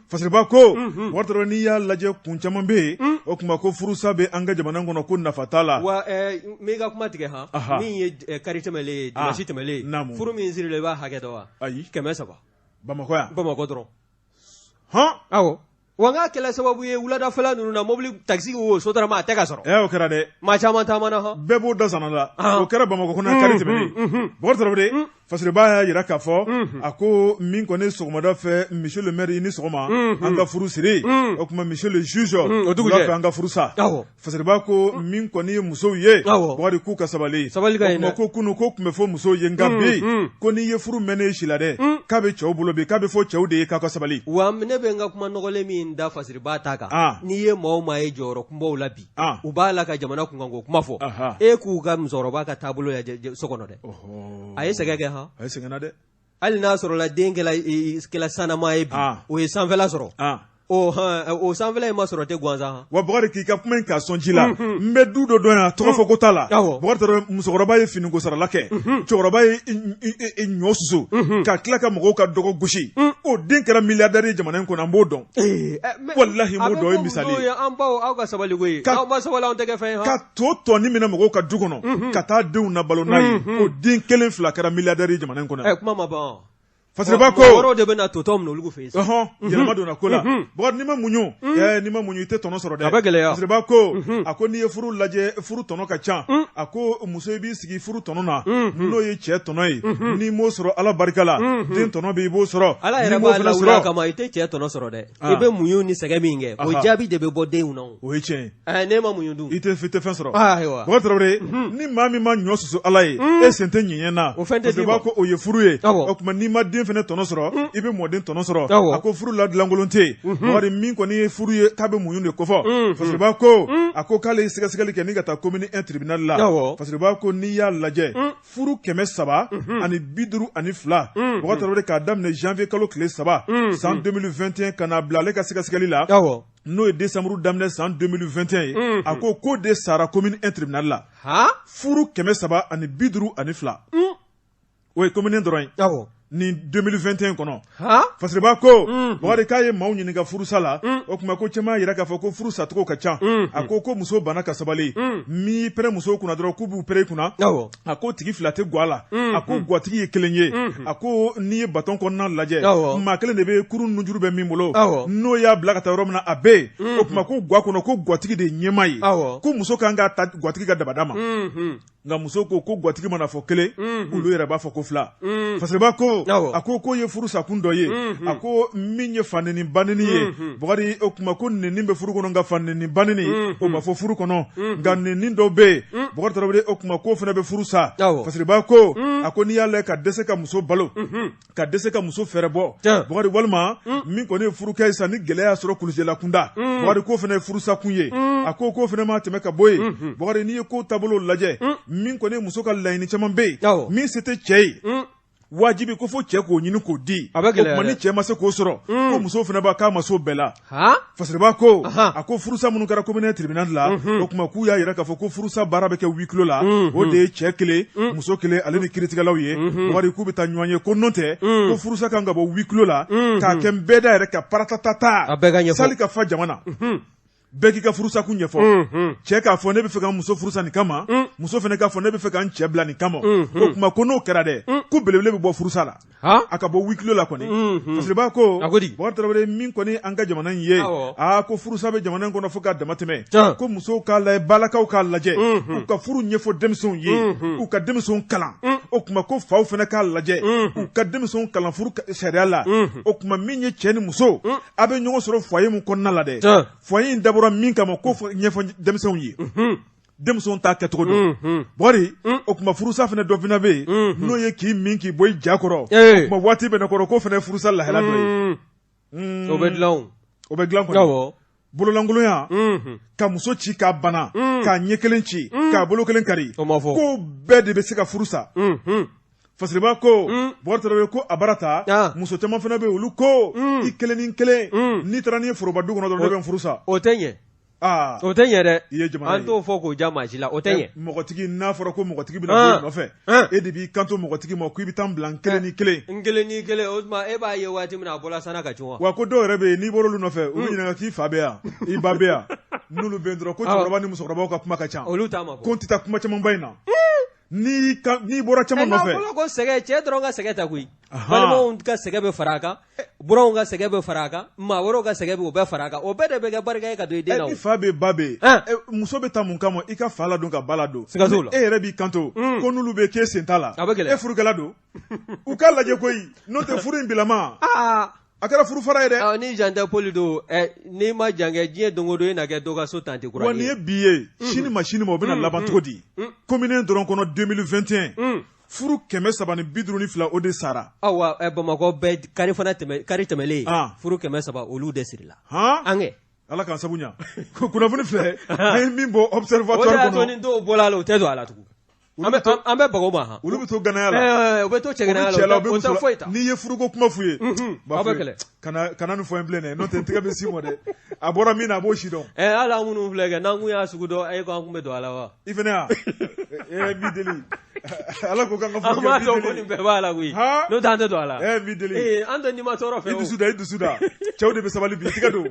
Fasiriba ko, Bubakari Tarawele, n'i y'a lajɛ, kun caman bɛ yen, o tuma ko furusa bɛ an ka jamana kɔnɔ, ko nafa t'a la. Wa n b'i ka kuma tigɛ han, min ye kari tɛmɛlen ye, dimanche tɛmɛlen, furu min sirila, i b'a hakɛ dɔn wa? Ayi. 300. Bamakɔ yan? Bamakɔ dɔrɔn. Hɔn. Awɔ. Wa n k'a kɛla sababu ye, wuladafɛla ninnu na, mobili, taxi o sotarama, a tɛ ka sɔrɔ. Ɛ, o kɛra dɛ. Maa caman taamana hɔn. Bɛɛ b'o da sanna la. O kɛra Bamakɔ kɔnɔ kari tɛmɛnen. Bubakari Tarawele, Fasiriba y'a jira k'a fɔ, a ko min kɔni sɔgɔmada fɛ, monsieur le maire, i ni sɔgɔma, an ka furu siri. O tuma monsieur le juge, o dugujɛ fɛ, an ka furu sa. Fasiriba ko min kɔni ye musow ye, Bubakari, k'u ka sabali. Sabali ka ɲi dɛ. Ko kunun ko tun bɛ fɔ musow ye, nka bi ko n'i ye furu mɛnnen si la dɛ, k'a bɛ cɛw bolo bi, k'a bɛ fɔ cɛw de ye k'a ka sabali. Wa ne bɛ n ka kuma nɔgɔlen min da Fasiriba ta kan, n'i ye maa o maa ye jɔyɔrɔ kunbaw la bi, u b'a la ka jamana kunkanko kuma fɔ, e k'u ka musokɔrɔba ka taabolo lajɛ so kɔnɔ dɛ. A ye sɛgɛn kɛ han. A ye sɛgɛnna dɛ. Hali n'a sɔrɔla den kɛla sanama ye bi, o ye sanfɛla sɔrɔ, o sanfɛla in ma sɔrɔ tɛ gansan. Wa Bubakari, k'i ka kuma in k'a sɔn ji la, n bɛ du dɔ dɔn yan, tɔgɔ fɔ ko t'a la. Bubakari Tarawele, musokɔrɔba ye finiko sarala kɛ, cɛkɔrɔba ye ɲɔ susu ka tila ka mɔgɔw ka dɔgɔ gosi, o den kɛra milliardaire ye jamana in kɔnɔ. An b'o dɔn, walahi, n b'o dɔn, o ye misali ye. An baw, aw ka sabali koyi, aw ma sabali, anw tɛ kɛ fɛn ye. Ka to tɔni minɛ mɔgɔw ka du kɔnɔ ka taa denw nabalo n'a ye, o den kelen fila kɛra milliardaire ye jamana in kɔnɔ. Kuma ma ban. Fasiriba ko wɔɔrɔ de bɛna totɔ minɛ olu fɛ yen. Ɔhɔn, yɛlɛma donna ko la. Bubakari, n'i ma muɲu, n'i ma muɲu, i tɛ tɔnɔ sɔrɔ dɛ. A bɛ gɛlɛya. Fasiriba ko, a ko n'i ye furu lajɛ, furu tɔnɔ ka ca. A ko muso, i b'i sigi furu tɔnɔ na, n'o ye cɛ tɔnɔ ye, n'i m'o sɔrɔ, Ala barika la, den tɔnɔ bɛ, i b'o sɔrɔ. Ala yɛrɛ b'a lawuli kama, i tɛ cɛ tɔnɔ sɔrɔ dɛ. I bɛ muɲu ni sɛgɛn min kɛ, o jaabi de bɛ bɔ denw na. O ye tiɲɛ ye. Ne ma muɲu dun, i tɛ fɛn sɔrɔ. Ayiwa, Bubakari Tarawele, ni maa min ma ɲɔ susu Ala ye, e sen tɛ ɲɛɲɛ na. O fɛn tɛ d'i ma. Ko o ye furu ye. O tuma n'i ma den fana tɔnɔ sɔrɔ, i bɛ mɔden tɔnɔ sɔrɔ. A ko furu la dilankolon tɛ yen. Bubakari, min kɔni ye furu ye, k'a bɛ muɲu de kofɔ. Fasiriba ko, a ko k'ale ye sɛgɛsɛgɛli kɛ ni ka taa commune 1 tribunal la. Fasiriba ko n'i y'a lajɛ, furu 352, Bubakari Tarawele, k'a daminɛ janvier kalo tile 3 san 2021 ka n'a bila ale ka sɛgɛsɛgɛli la, n'o ye décembre daminɛ san 2021 ye, a ko k'o de sara commune 1 tribunal la. Furu 352, o ye commune dɔrɔn ye nin 2021 kɔnɔ. Fasiriba ko, Bubakari, k'a ye maaw ɲininka furusa la, o tuma ko caman y'a jira k'a fɔ ko furu sacogo ka ca. A ko muso banna ka sabali, n'i pɛrɛn musow kunna dɔrɔn, k'u b'u pɛrɛn i kunna. A ko tigi fila tɛ gwa la, a ko gwatigi ye kelen ye. A ko n'i ye baton kɔnɔna lajɛ, maa kelen de bɛ kurun nunjuru bɛ min bolo, n'o y'a bila ka taa yɔrɔ min na, a bɛ yen. O tuma ko gwa kɔnɔ, ko gwatigi de ye ɲɛmaa ye, ko muso kan k'a ta gwatigi ka dabada ma. Nka muso ko ko gwatigi mana fɔ kelen, olu yɛrɛ b'a fɔ ko fila. Fasiriba ko, a ko k'o ye furu sakun dɔ ye. A ko min ye faneni baneni ye, Bubakari, o tuma ko neni bɛ furu kɔnɔ, nka faneni baneni, o ma fɔ furu kɔnɔ. Nka neni dɔw bɛ yen, Bubakari Tarawele, o tuma k'o fana bɛ furu sa. Fasiriba ko, a ko n'i y'a lajɛ, ka dɛsɛ ka muso balo, ka dɛsɛ ka muso fɛɛrɛ bɔ, Bubakari, walima min kɔni ye furukɛ ye sa, ni gɛlɛya y'a sɔrɔ kulusijala kunda, Bubakari, k'o fana ye furusakun ye. A ko k'o fana ma tɛmɛ ka bɔ yen, Bubakari, n'i ye ko taabolo lajɛ, min kɔni ye muso ka laɲini caman bɛ yen min se tɛ cɛ ye, wajibi ko fo cɛ k'o ɲini k'o di. A bɛ gɛlɛya o tuma ni cɛ ma se k'o sɔrɔ, ko muso fana b'a k'a ma s'o bɛɛ la. Fasiriba ko, a ko furusa minnu kɛra commune tribunal la, o tuma k'u y'a jira k'a fɔ ko furusa baara bɛ kɛ huis clos la, o de ye cɛ kelen, muso kelen, ale ni kiiritigɛlaw ye. Bubakari, k'u bɛ taa ɲɔgɔn ye ko n'o tɛ, ko furusa kan ka bɔ huis clos la k'a kɛ nbɛda yɛrɛ ka paratatata, a bɛɛ ka ɲɛfɔ sali ka fa jama na. Bɛɛ k'i ka furusakun ɲɛfɔ. Cɛ k'a fɔ ne bɛ fɛ ka n muso furusa nin kama, muso fana k'a fɔ ne bɛ fɛ ka n cɛ bila nin kama. O tuma ko n'o kɛra dɛ, ko belebele bɛ bɔ furusa la. A ka bɔ huis clos la kɔni. Fasiriba ko Bubakari Tarawele, min kɔni an ka jamana in ye, aa ko furusa bɛ jamana in kɔnɔ fo k'a dama tɛmɛ. Ko musow k'a lajɛ, balakaw k'a lajɛ, u ka furu ɲɛfɔ denmisɛnw ye, u ka denmisɛnw kalan. O tuma ko faw fana k'a lajɛ, u ka denmisɛnw kalan furu sariya la. O tuma min ye cɛ ni muso, a bɛ ɲɔgɔn sɔrɔ foyer min kɔnɔna la dɛ, foyer in dabɔra min kama, k'o ɲɛfɔ denmisɛnw ye, denmisɛnw t'a kɛcogo dɔn. Bɔri, o tuma furusa fana dɔ fana bɛ yen, n'o ye k'i min k'i bɔ i ja kɔrɔ, o tuma waati bɛ ne kɔrɔ, k'o fana ye furusa lahala dɔ ye. O bɛ dilan. O bɛ dilan kɔni. Bololankolonya, ka muso ci k'a bana, k'a ɲɛ kelen ci, k'a bolo kelen kari, ko bɛɛ de bɛ se ka furu sa. Fasiriba ko, Bubakari Tarawele, ko a bara ta, muso caman fana bɛ yen, olu ko i kelen ni kelen, n'i taara n'i ye foroba du kɔnɔ dɔrɔn, ne bɛ n furu sa. O tɛ ɲɛ. O tɛ ɲɛ dɛ. I ye jamana an t'o fɔ k'o ja maa si la, o tɛ ɲɛ. Mɔgɔtigi, n'a fɔra ko mɔgɔtigi bɛna bɔ i nɔfɛ, e de b'i kanto mɔgɔtigi ma ko i bɛ taa n bila n kelen ni kelen. N kelen ni kelen, o tuma e b'a ye waati min na a bɔra sanna ka cun wa. Wa ko dɔw yɛrɛ bɛ yen, n'i bɔra olu nɔfɛ, u b'i ɲininka k'i fa bɛ yan, i ba bɛ yan. N'olu bɛ yen dɔrɔn, ko cɛkɔrɔba ni musokɔrɔbaw ka kuma ka ca. Olu t'a ma ko n tɛ taa kuma camanba in na. N'i bɔra caman nɔfɛ. N'a fɔra ko sɛgɛn, cɛ dɔrɔn ka sɛgɛn tɛ koyi. Balimaw ka sɛgɛn bɛ fara a kan, buranw ka sɛgɛn bɛ fara a kan, maa wɛrɛw ka sɛgɛn bɛ o bɛɛ fara a kan, o bɛɛ de bɛ kɛ barika ye ka don i den na. Ni fa bɛ ba bɛ yen, muso bɛ taa mun kama? I ka fa ladon, ka ba ladon. Siga t'o la. E yɛrɛ b'i kanto ko n'olu bɛ k'e sen t'a la. A bɛ gɛlɛya. E furukɛla don. U k'a lajɛ koyi, n'o tɛ furu in bilama. A kɛra furu fara ye dɛ. Ni jan tɛ poli don, n'i ma jan kɛ diɲɛ don o don, e na kɛ dɔ ka so tanti kura ye. Wa nin ye bi ye, sini ma sini ma o bɛna laban cogo di? Commune dɔrɔn kɔnɔ, 2021, furu 352, o de sara. Awa, Bamakɔ bɛɛ kari fana tɛmɛ, kari tɛmɛlen, furu 300, olu de sirila. An kɛ. Ala k'an sabu ɲa. Kunnafoni filɛ, an ye min bɔ Observatoire kɔnɔ. O de y'a to ni dɔw bɔra a la, u tɛ don a la tugun. An bɛ baga ma han. Olu bɛ to ganaya la. U bɛ to cɛganaya la, u tɛ foyi ta. N'i ye furuko kuma f'u ye, aw bɛ kɛlɛ. Kana nin fɔ n bilen dɛ, n'o tɛ n tɛgɛ bɛ s'i ma dɛ. A bɔra min na, a b'o si dɔn. Hali an minnu filɛ kɛ, n'an kun y'a sugu dɔn, e ko an kun bɛ don a la wa? I fana yan? N b'i deli. Ala ko k'an ka furu kɛ. An b'a dɔn ko nin bɛɛ b'a la koyi. N'o tɛ an tɛ don a la. N b'i deli. An tɛ nima tɔɔrɔ fɛ o. I dusu da, i dusu da. Cɛw de bɛ sabali bi, i tɛgɛ don.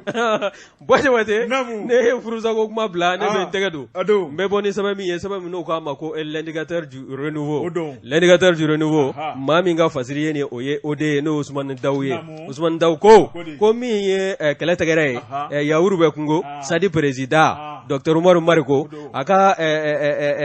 Buwa Jabate, ne ye furusako kuma bila, ne bɛ n tɛgɛ don, n bɛ bɔ ni sɛbɛn min ye, sɛbɛn min n'o k'a ma ko l'indicateur du renouveau, l'indicateur du renouveau, maa min ka fasiri ye nin o ye o de ye, n'o ye Usumani Dawu ye. Usumani Dawu ko ko min ye kɛlɛ tɛgɛrɛ ye, yawuru bɛ kungo, Sadi président docteur Umaru Mariko, a ka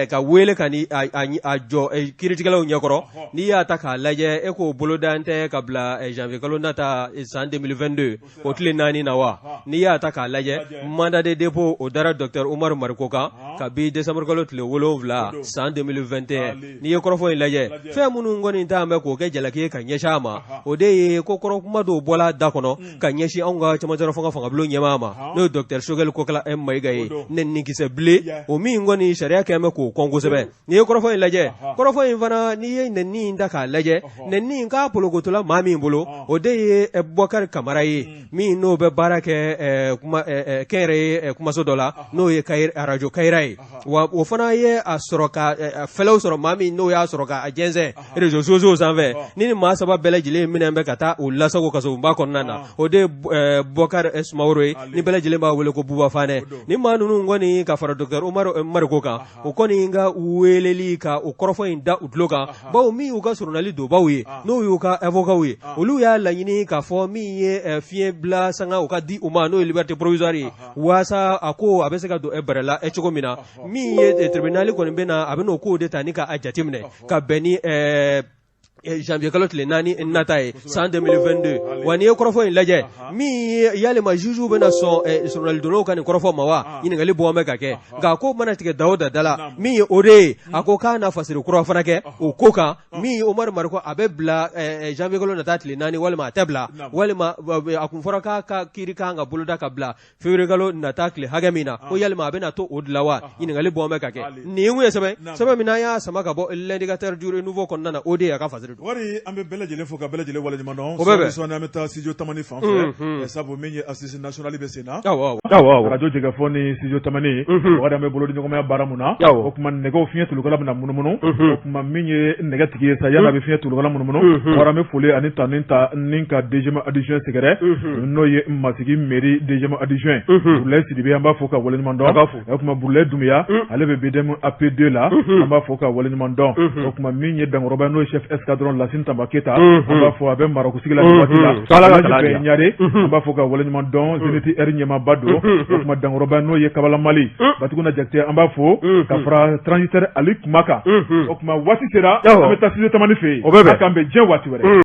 ka wele ka ni a jɔ kiiritigɛlaw ɲɛkɔrɔ. N'i y'a ta k'a lajɛ, e k'o boloda tɛ ka bila janvier kalo nata san 2022 o tile 4 na wa? N'i y'a ta k'a lajɛ, mandat de dépôt o dara docteur Umaru Mariko kan kabi décembre kalo tile 7 san 2021. N'i ye kɔrɔfɔ in lajɛ, fɛn minnu kɔni ta bɛ k'o kɛ jalaki ye ka ɲɛsin a ma, o de ye ko kɔrɔ kuma dɔw bɔla da kɔnɔ ka ɲɛsin anw ka cɛmancɛ fanga fangabulon ɲɛmaa ma, n'o ye docteur Choguel Kokala Mayiga ye, nɛnikisɛ bilen o min kɔni sariya kɛlen bɛ k'o kɔn kosɛbɛ. N'i ye kɔrɔfɔ in lajɛ, kɔrɔfɔ in fana, n'i ye nɛni in ta k'a lajɛ, nɛni in k'a polokotola maa min bolo, o de ye Bubakari Kamara ye, min n'o bɛ baara kɛ kɛnyɛrɛye kumaso dɔ la, n'o ye arajo Kayira ye. Wa o fana ye a sɔrɔ ka fɛlɛw sɔrɔ, maa min n'o y'a sɔrɔ k'a jɛnsɛn réseaux sociaux sanfɛ. Ni maa saba bɛɛ lajɛlen minɛ bɛ ka taa u lasago kasobonba kɔnɔna na, o de ye Bubakari Sumaworo ye, ni bɛɛ lajɛlen b'a wele ko Buba Fanɛ. Ni maa ninnu kɔni ka fara docteur Umaru Mariko kan, o kɔni ka weleli ka o kɔrɔfɔ in da u tulo kan, bawo min y'u ka soronali donbaw ye, n'o y'u ka avocats ye, olu y'a laɲini k'a fɔ min ye fiɲɛ bila sanga o ka di u ma, n'o ye liberté provisoire ye, waasa a ko a bɛ se ka don bɛrɛ la cogo min na. Min ye tribunal kɔni bɛ na, a bɛ n'o kow de ta ni k'a jateminɛ ka bɛn ni janvier kalo tile 4 nata ye san 2022. Wa n'i ye kɔrɔfɔ in lajɛ, min ye yalima juge bɛna sɔn soronalidonnaw ka nin kɔrɔfɔ ma wa, ɲininkali bɔ bɛ ka kɛ. Nka ko mana tigɛ da o da da la, min ye o de ye, a ko k'a na fasiri kura fana kɛ o ko kan. Min ye Umaru Mariko, a bɛ bila janvier kalo nata tile 4 walima a tɛ bila, walima a kun fɔra k'a ka kiiri kan ka boloda ka bila février kalo nata tile hakɛ min na, ko yalima a bɛna to o de la wa, ɲininkali bɔ bɛ ka kɛ. Nin kun ye sɛbɛn min n'an y'a sama ka bɔ l'indicateur du renouveau kɔnɔna na, o de ye a ka fasiri. don. Wari an bɛ bɛɛ lajɛlen fo ka bɛɛ lajɛlen waleɲuman dɔn. O bɛ bɛn. Sɔɔni an bɛ taa studio Tamani fan fɛ. Sabu min ye assise nationale bɛ sen na. Awɔ awɔ. Radio Jɛkafɔ ni studio Tamani. Bakari an bɛ bolodiɲɔgɔnmaya baara mun na. Awɔ. O tuma nɛgɛw fiɲɛ tulukala bɛna munumunu. O tuma min ye nɛgɛtigi ye sa yanni a bɛ fiɲɛ tulukala munumunu. Bakari an bɛ foli ani tanuni ta ni ka deuxième adjoint sɛgɛrɛ. N'o ye Masigi mairie deuxième adjoint. Burulayi Sidibe an b'a fo ka waleɲuman dɔn. An b'a fo. O tuma Burulayi Dunbiya ale bɛ BDM AP2 la an b'a fo ka waleɲuman dɔn o tuma min ye dankɔrɔba n'o ye chef escadron Lasine Tanba Keyita an b'a fɔ a bɛ Marɔku sigi la nin waati la Alhaji Ɲare an b'a fo ka waleɲuman dɔn Zenith Air ɲɛmaaba don o tuma dankɔrɔba n'o ye Kabala Mali Batuguna Jakite an b'a fo ka fara transitaire Ali Kuma kan o tuma waati sera an bɛ taa studio Tamani fɛ yen O bɛ bɛn. A k'an bɛn diɲɛ waati wɛrɛ.